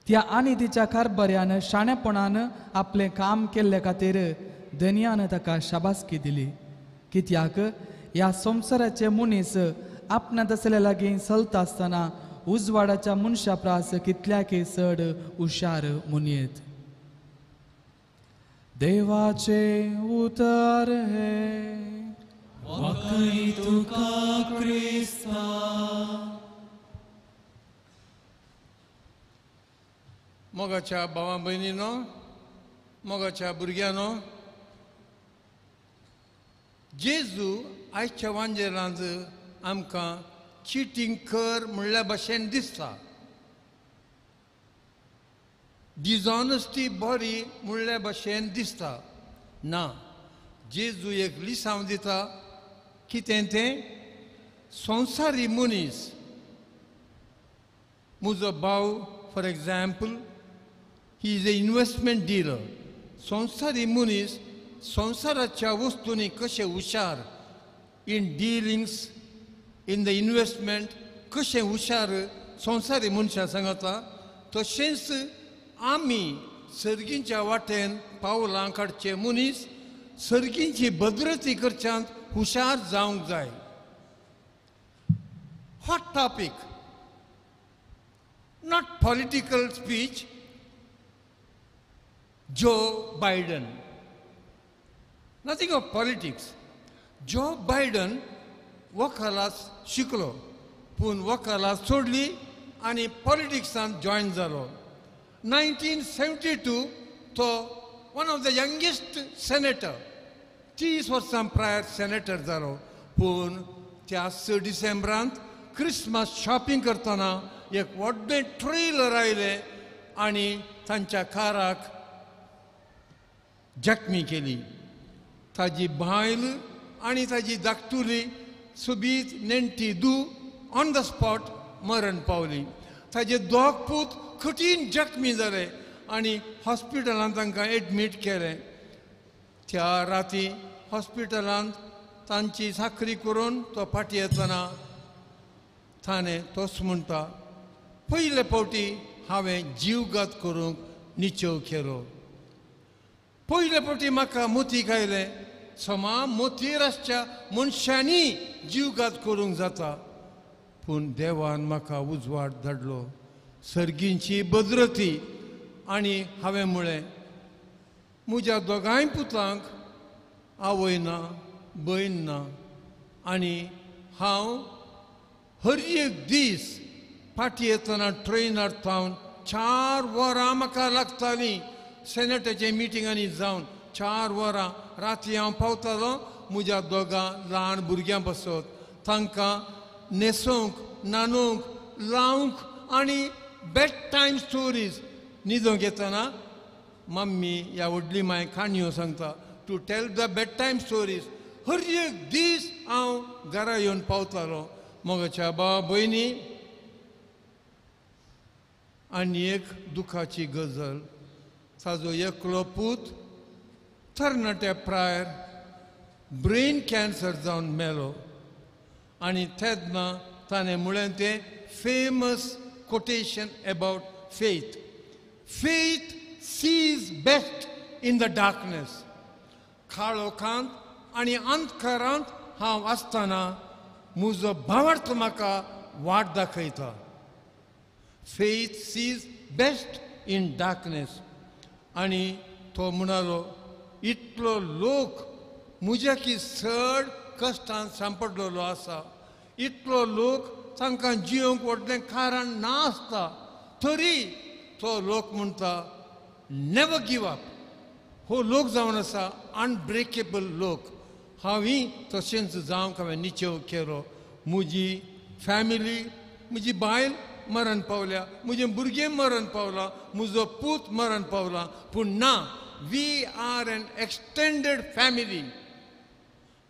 त्या आनी तिच्या कारभाऱ्यान शाणेपणान आपलें काम केल्ले खातीर धनयान ताका शाबासकी दिली, कित्याक ह्या संवसाराचे मनीस आपणा तसले लागीं चलता आसतना उजवाडाच्या मनशा प्रास कितल्याकय चड हुशार मुनयेत. देवाचें उतर हें. वाकई तुका क्रिस्ता. मोगाच्या भावा भयणीनो, मोगाच्या भुरग्यांनो, जेजू आयच्या वांजेलांत आमकां चिटींग कर म्हणल्या भशेन दिसता, डिजॉनस्टी बरी म्हणल्या भशेन दिसता. ना, जेजू एक लिसांव दिता. कितें तें? संवसारी मनीस, म्हजो भाव for example, he is a investment dealer. संवसारी मनीस संवसाराच्या वस्तूंनी कशें हुशार, in dealings, in the investment कशें हुशार संवसारी मनशां सांगता, तशेंच आमी सर्गींच्या वाटेन पावलां काडचे मनीस सर्गींची भद्रती करच्यांत हुशार जावंक जाय. Hot topic, not political speech. Joe Biden, nothing of politics. Joe Biden वकालात शिकलो, पूण वकालात सोडली आनी पॉलिटिक्सांत जॉयन जालो. 1972 तो one of the youngest senator, 30 वर्सां प्रायर सेनेटर जालो. पूण त्याच डिसेंबरांत क्रिसमस शॉपिंग करतना एक व्हडलें ट्रेलर आयलें आनी तांच्या काराक जखमी केली. ताजी बायल आनी ताजी धाकटुली सोबीत नेण्टी दू ऑन the spot मरण पावली. ताजे दोग पूत कठीण जखमी जाले आनी हॉस्पिटलांत तांकां एडमीट केलें. त्या राती हॉस्पिटलांत तांची साखरी करून तो फाटीं येतना ताणें तोच म्हणटा, पयले फावटी हांवें जीवघात करूंक निचेव केलो. पयले फावटी म्हाका मोतीक आयलें, समा मोतीर आसच्या मनशांनी जीवघात करूंक जाता, पूण देवान म्हाका उजवाड धाडलो, सर्गींची भद्रती. आनी हांवें म्हळें, म्हज्या दोगांय पुतांक आवय ना, भयण ना, आनी हांव हर एक दीस फाटीं येतना ट्रेनार थावन 4 वरां म्हाका लागतालीं. सेनेटाच्या मिटिंगांनी जावन 4 वरां राती हांव पावतालो म्हज्या दोगां ल्हान भुरग्यां पासत, तांकां न्हेसोवंक, न्हाणोवंक, लावंक आनी बेड टायम स्टोरीज. न्हिदोंक येतना मम्मी ह्या व्हडली माय काणयो सांगता, to tell the bed time stories. हर एक दीस हांव घरा येवन पावतालो. मोगाच्या भाव भयणी, आनी एक दुखाची गजल, ताजो एकलो पूत तरणाट्या प्रायर ब्रेन कॅन्सर जावन मेलो. आनी तेन्ना ताणें म्हळें तें famous quotation about faith, faith sees best in the darkness. काळोखांत आनी अंधकारांत हांव आसतना म्हजो भावार्थ म्हाका वाट दाखयता. Faith sees best in darkness. आनी तो म्हणालो, इतलो लोक म्हज्याकी चड कश्टान सांपडलेलो आसा, इतलो लोक तांकां जियोंक व्हडलें कारण ना आसता, तरी तो लोक म्हणटा नेवर गिव अप. हो लोक जावन आसा अनब्रेकेबल लोक. हांवूय तशेंच जावंक हांवें निचेव केलो. म्हजी फॅमिली, म्हजी बायल मरण पावल्या, म्हजें भुरगें मरण पावलां, म्हजो पूत मरण पावला, पूण ना, we are an extended family.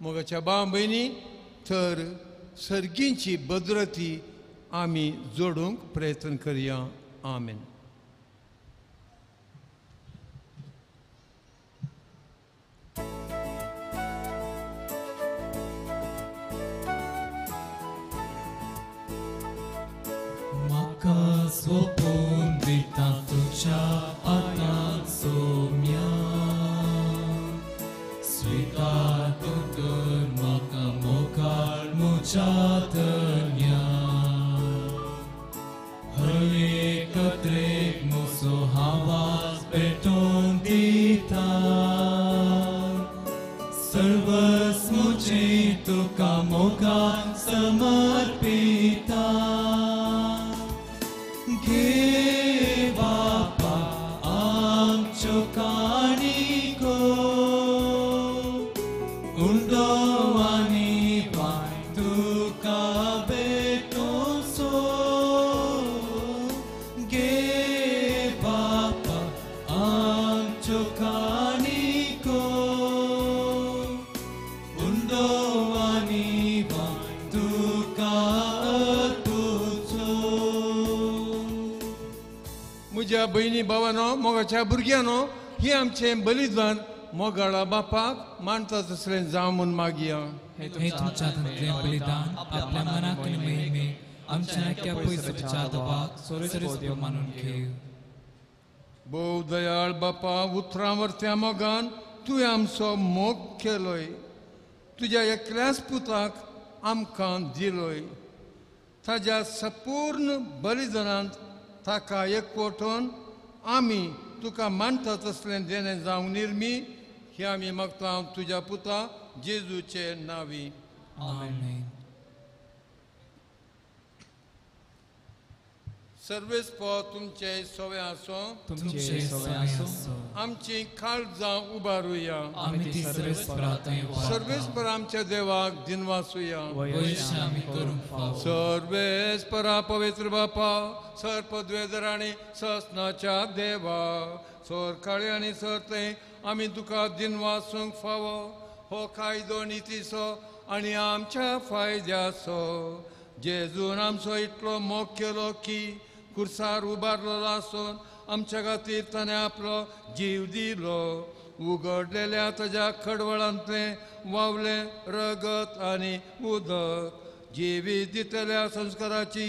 मोगाच्या भाव भयणी, तर सर्गींची भद्रती आमी जोडूंक प्रयत्न करया. आमेन. म्हाका सोंपून दिता तुज्या हातांत सोम्या, स्विकार तूं कर म्हाका मोगाळ म्हज्या धन्या. हर एक कत्रेक म्हजो आवाज पेटोवन दिता, सर्वस्व म्हजें तुका मोगान समर्पिता. घे बापा आमच्यो काणयो, उंडो आनी वाय तुका भेटोवचो. घे बापा आमच्यो काणयो, उंडो आनी वाय तुका अर्पुचो. म्हज्या भयणी भावानो, मोगाच्या भुरग्यांनो, हें आमचें बलिदान मोगाळा बापाक मानता तसलें जावं म्हूण मागया. हे तुमच्या हातांतलें बलिदान आपल्या मनाक आनी महिमेक आमच्या नाक्या पयसुच्या दबाक सोरेस मानून घेव. भोव दयाळ बापा, उतरां वरत्या मोगान तुवें आमचो मोग केलोय, तुज्या एकल्याच पुताक आमकां दिलोय. ताज्या संपूर्ण बलिदानांत ताका एकवटून आमी तुका मानता तसलें देणें जावंक निर्मी, हें आमी मागता तुज्या पुता जेजूचे नांवी. आमेन. सर्वेस्पर तुमचे सवे आसो, तुमचे सवे आसूं. आमची काळजां उबारुया. आमी ती सर्वेस्परा थंय उबारता. सर्वेस्पर आमच्या देवाक दिनवासुया. वयश्य आमी करूंक फावो. सर्वेस्परा पवित्र बापा, सर पदवेदर आनी ससनाच्या देवा, सर काळे आनी सर थंय आमी तुका दिनवासूंक फावो. हो कायदो नितीचो आनी आमच्या फायद्याचो. जेजून आमचो इतलो मोग केलो की कुर्सार उबारलेलो आसून आमच्या खातीर ताणें आपलो जीव दिलो. उगडलेल्या ताज्या खडवळांतलें वावलें रगत आनी उदक जिवीत दितल्या संस्काराची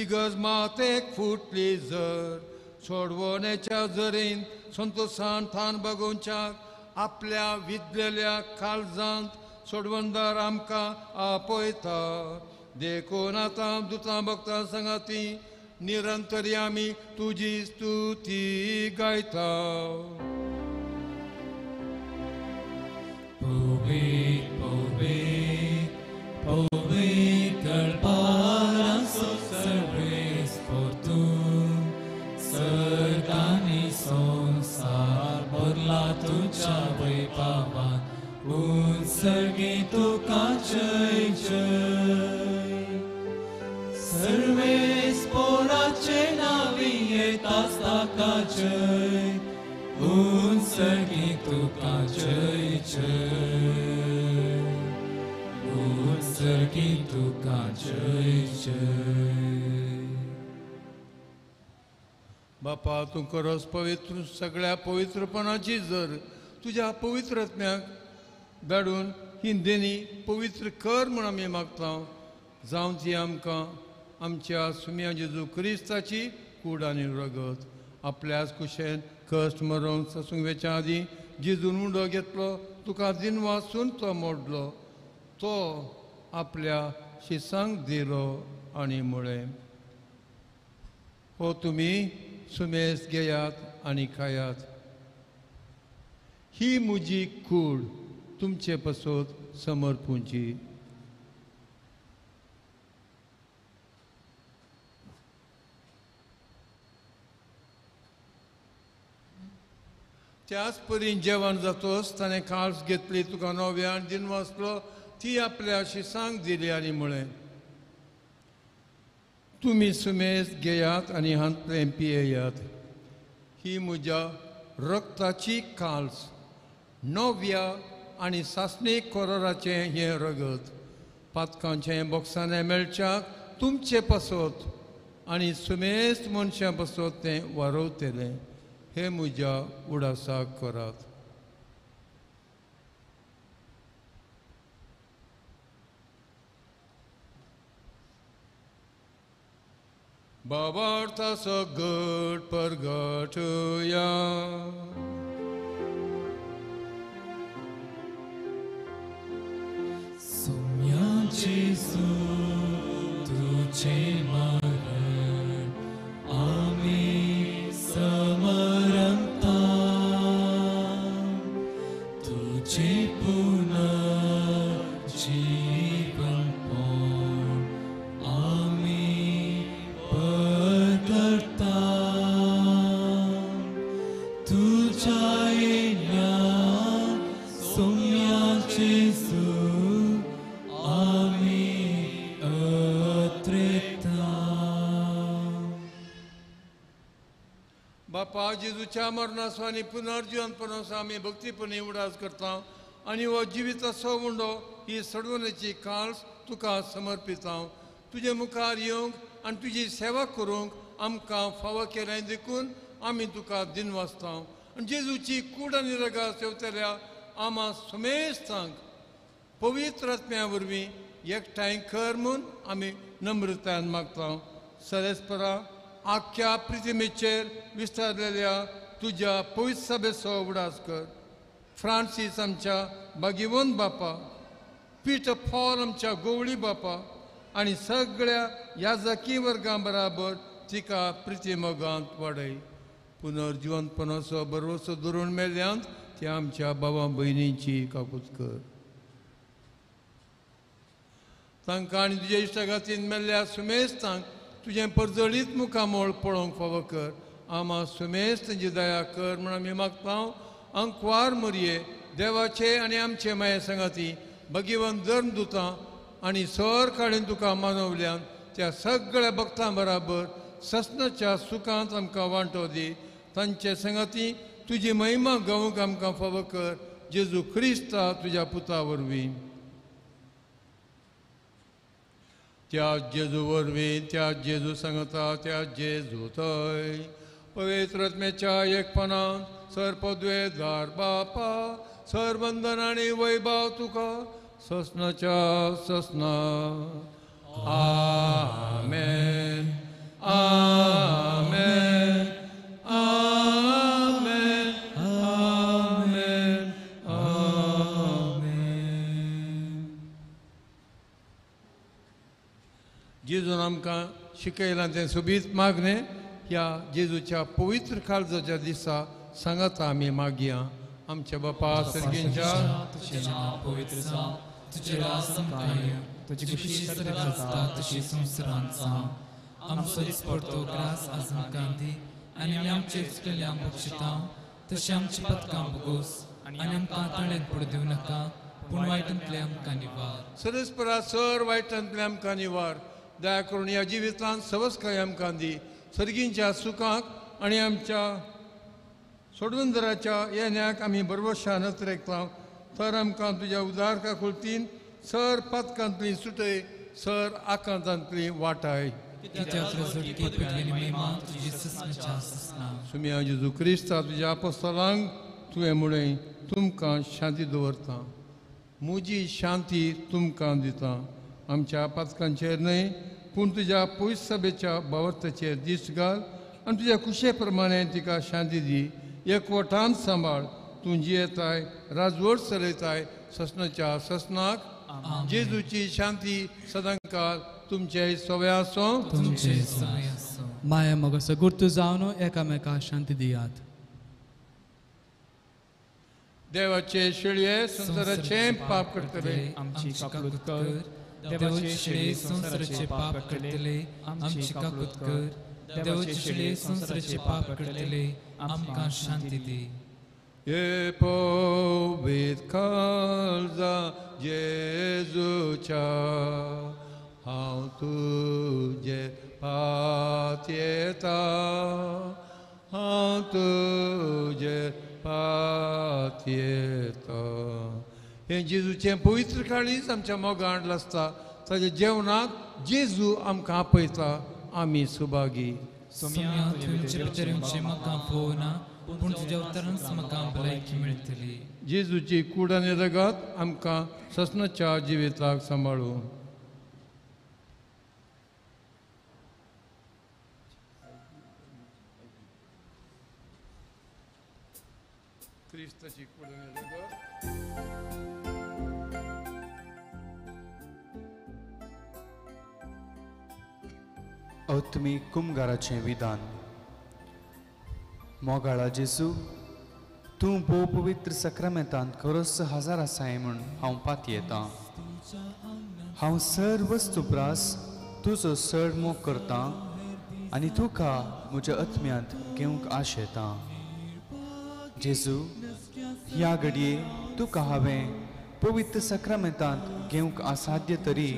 इगर्ज मातेक फुटली जर सोडवण्याच्या जरीन संतोशान थान बगोवच्याक आपल्या विदलेल्या काळजांत सोडवणदार आमकां आपयता. देखून आतां दुतां भक्तां सांगाती निरंतरी आमी तुजी स्तुती गायता. पवित्र पवित्र पवित्र पारांचो सर्वेस्पर तूं, सर्ग आनी संवसार भरला तुज्या वैभवान, उंच सर्गी तुका जय जय. सर्वेस्पराचे नांवी येताच ताका जय, उंच सर्गी तुका जय जय, उंच सर्गी तुका जय जय. बापा, तूं खरोच पवित्र, सगळ्या पवित्रपणाची जर तुज्या पवित्र आत्म्याक धाडून ही देणी पवित्र कर म्हूण आमी मागता. जावं ती आमकां आमच्या सुम्या जेजू क्रिस्ताची कूड आनी रगत. आपल्याच कुशेन कश्ट मरोवन सासूंक वेच्या आदीं जेजून उंडो घेतलो, तुका दिनवासून तो मोडलो, तो आपल्या शिसांक दिलो आनी म्हळें, हो तुमी सुमेस घेयात आनी खायात, ही म्हजी कूड तुमचे पसत समर्पूंची. त्याच परीन जेवण जातोच ताणें काळस घेतली, तुका नव्यान दिनवासलो, ती आपल्या शिसांक दिली आनी म्हळें, तुमी सुमेस घेयात आनी हांतलें पियेयात, ही म्हज्या रक्ताची काल्स नव्या आनी सासणीक कोरोराचें हें रगत पातकांचें बोक्साणें मेळच्याक तुमचे पासत आनी सुमेस्त मनशां पासत तें वारवतलें. हें म्हज्या उडासाक करात. बाबार्थाचो गट परगटया. सोम्या जेजू तुझे मरण आमी समरंता, तुझे पुनर्जीवन पण आमी परगटता. तुझ्या येण्यान सोम्या जेजू आमी अत्रेता. बापा जेजूच्या मरणाचो आनी पुनर्जीवनपणाचो आमी भक्तीपणी उडास करता आनी हो जिविताचो उंडो ही सडवणेची काळस तुका समर्पिता. तुजे मुखार येवंक आनी तुजी सेवा करूंक आमकां फावो केलें देखून आमी तुका दिनवासता. आनी जेजूची कूड आनी रगा सेवतल्या आमा सुमेस्तांक पवित्र आत्म्या वरवीं एकठांय कर म्हूण आमी नम्रतायेन मागता. सरेस्परा आख्ख्या प्रितिमेचेर विस्तारलेल्या तुज्या पवित्र सभेचो उडास कर. फ्रांसीस आमच्या भाग्यवंत बापा, पीटर पॉल आमच्या गोवळी बापा आनी सगळ्या याजकी वर्गां बराबर तिका प्रितिमोगांत वाडय. पुनर्जिवंतपणाचो बरोसो धरून मेल्ल्यांत त्या आमच्या बाबा भयणींची काकूत कर. तांकां आनी तुज्या इश्टागातीन मेल्ल्या सुमेस्तांक तुजें परजळीत मुखामोळ पळोवंक फावो कर. आमा सुमेस्त तांची दया कर म्हूण आमी मागता. अंकवार मरये देवाचे आनी आमचे माये सांगाती भगिवन धर्म दुतां आनी सर काडून तुका मानवल्यान त्या सगळ्या भक्तां बराबर ससनाच्या सुखांत आमकां वांटो दी. तांचे सांगाती तुजी महिमा गावंक आमकां फावो कर. जेजू क्रिस्ता तुज्या पुता वरवीं. त्या जेजू वरवीं, त्या जेजू सांगता, त्या जेजू थंय पवित्र आत्म्याच्या एकपणान सर पदवेदार बापा सर वंदन आनी वैभव तुका ससनाच्या ससना. आमेन आमेन आमेन आमेन आमेन. जेजून आमकां शिकयलां तें सोबीत मागणें ह्या जेजूच्या पवित्र काळजाच्या दिसा सांगाता आमी मागया. आमच्या बापा सर्गींच्या तुझें नांव पवित्र जावं, तुजें राज आमकां येवं, तुजी खुशी सर्गांत जाता तशी संवसारांत जावं. आमचो दिसपडतो ग्रास आज आमकां दी आनी आमी आमचे चुकलेल्यांक बक्षिता तशें आमची पदकां भोगोस आनी आमकां ताळ्यांत पडूं दिवं नाका, पूण वायटांतलें आमकां निवार. सरस्परा सर वायटांतलें आमकां निवार. दया करून ह्या जिवितांत सवस्काय आमकां दी. सर्गींच्या सुखाक आनी आमच्या सोडवंदराच्या येण्याक आमी बरवशान अत्रेकता. तर आमकां तुज्या उदारका कुलतीन सर पातकांतली सुटय, सर आकांतांतली वाटाय. सुम्या जेजू क्रिस्ता तुज्या apostलांक तुवें म्हणलें तुमकां शांती दवरता, म्हजी शांती तुमकां दिता. आमच्या पातकांचेर न्हय पूण तुज्या पयस सभेच्या बावर्ताचेर दीस घाल आनी तुज्या खुशे प्रमाणे तिका शांती दी. एकवटान सांबाळ. तूं जियेताय, राजवट चलयताय ससनाच्या ससनाक. जेजूची शांती सदांकाळ तुमचे सवय आसूं. माया मोगाचो गुर्तू जावन एकामेका शांती दियात. देवाचे शेळये संवसाराचे पाप करतले आमची काकूत कर. देवाचे शेळये संवसाराचे पाप करतले आमची काकूत कर. देवाचे शेळये संवसाराचे पाप करतले आमकां शांती दी. हे पवित्र काळजा जेजूच्या हांव तुजे पातयेता, हांव तुजे पातयेता. हें जेजूचें पवित्र काळीज आमच्या मोगान आसता. ताच्या जेवणाक जेजू आमकां आपयता. आमी सुभागी. सोम्या, तुवें भितर येवचें म्हाका फोवना, पूण तुज्या उतरानच म्हाका भलायकी मेळटली. जेजूची कूड आनी रगत आमकां ससनाच्या जिविताक सांबाळूं. क्रिस्ताची कूड आनी रगत. आत्मीक कुमगाराचें विधान. मोगाळा जेजू, तूं भोव पवित्र सक्रामेंतांत खरोच हजार आसाय म्हूण हांव पातयेतां. हांव सर वस्तू प्रास तुजो चड मोग करतां आनी तुका म्हज्या आत्म्यांत घेवंक आशेतां. जेजू, ह्या घडये तुका हांवें पवित्र सक्रामेंतांत घेवंक असाध्य तरी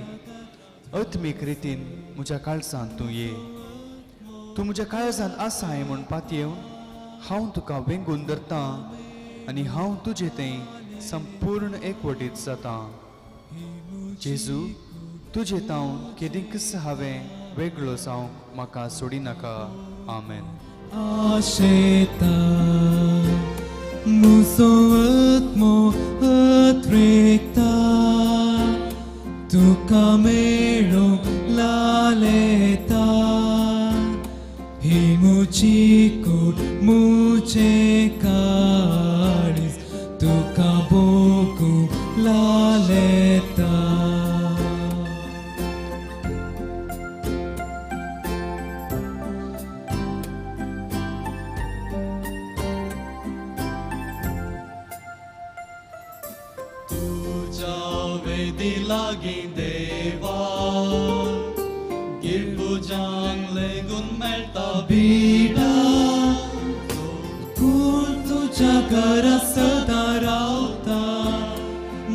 आत्मीक रितीन म्हज्या काळजांत तूं ये. तूं म्हज्या काळजांत आसाय म्हूण पातयेवन हांव तुका वेंगून धरतां आनी हांव तुजे थंय संपूर्ण एकवटीत जातां. जेजू, तुजे तावन केदींकच हांवें वेगळो जावंक म्हाका सोडिनाका. आमेन. आशेता मुसो आत्मो अत्रेकता तुका मेळूंक लालेता. ही मुची कूड मुचे काळीज तुका भोगूंक लालेता. तुज्या वेदी लागीं देवा गिरबुजांक लेगून मेळटा बिडा. कोण तुज्या घरा सदां रावता,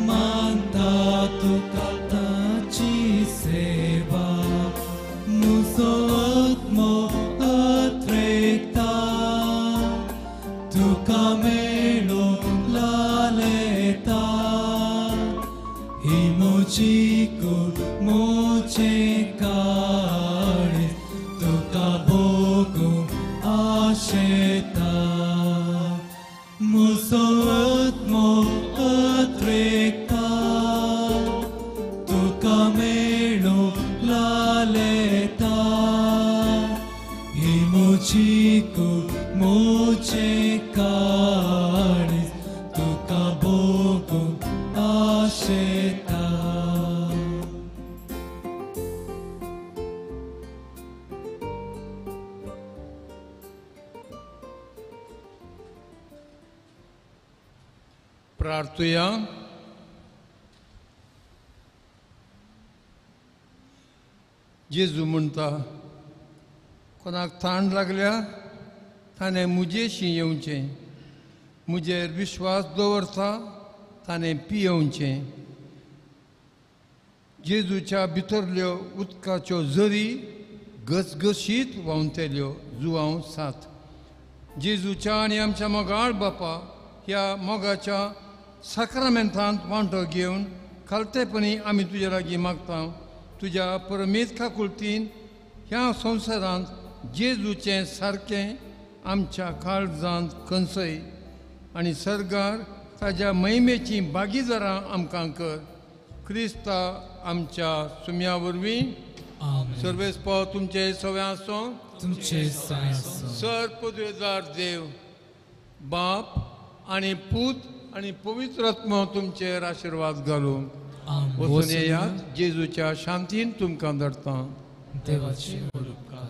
मानता तुका ताची सेवा. मुजो आत्मो अत्रेकता तुका मेळूंक लालेता. ही म्हजी कूड म्हजें काळीज तुका भोगूंक आशेता. मुजो आत्मो अत्रेकता तुका मेळूंक लालेता. ही म्हजी कूड म्हजें काळीज तुका भोगूंक आशेता. प्रार्थुया. जेजू म्हणटा, कोणाक ताण लागल्या ताणें मुजेशी येवचें, मुजेर विश्वास दवरता ताणें पियेवचें. जेजूच्या भितरल्यो उदकाच्यो जरी घसघशीत व्हांवतल्यो. जुवांव 7. जेजूच्या आनी आमच्या मोगाळ बापा ह्या मोगाच्या साक्रामेंतांत वांटो घेवन खालतेपणी आमी तुज्या लागीं मागता. तुज्या परमेत काकुळतीन ह्या संवसारांत जेजूचें सारकें आमच्या काळजांत कंसय आनी सर्गार ताज्या महिमेचीं भागीदारां आमकां कर. क्रिस्ता आमच्या सुम्या वरवीं. सर्वेस्पो तुमचे सगळें आसूं. तुमचे सगळें आसूं. सर पदवेदार देव बाप आनी पूत आनी पवित्र आत्मो तुमचेर आशिर्वाद घालूं. वचून येयात. जेजूच्या शांतीन तुमकां धाडटा. देवाचे उपकार.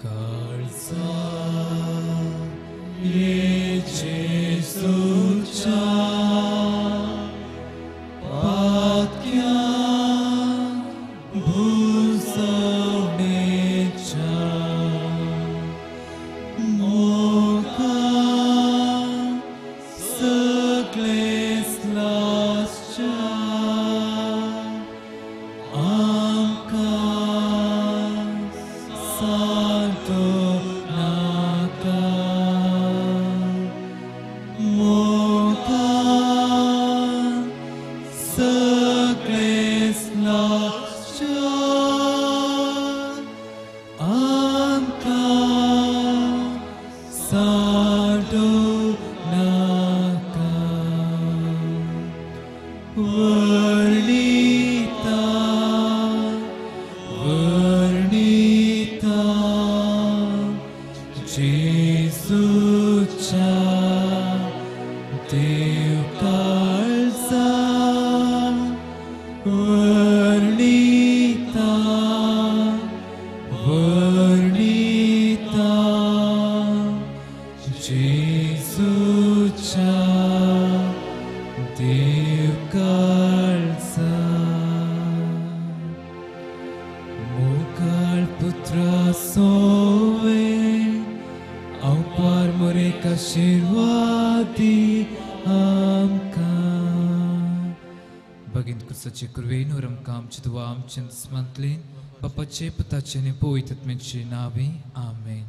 काळजा ये जेजूच्या पातक्या भुजवणेच्या मोगा सगळेच लासच्या आमकां सा मोगान सगळेच लागच्या आमकां साडूं नाका. वर्णिता वर्णिता जेजूच्या देव काळजा वर्णिता वर्णिता जेजूच्या देव काळजा. मोगाळ पुत्रा सोवे अवपार मोरेक आशिर्वादी आमकां. भगीन कुसाचे कुरवेन आमकां आमचे दुवा आमचे दुस्मांतलेन बापाचे पुताचे आनी पवित्र आत्म्याचे नांवे आमेन.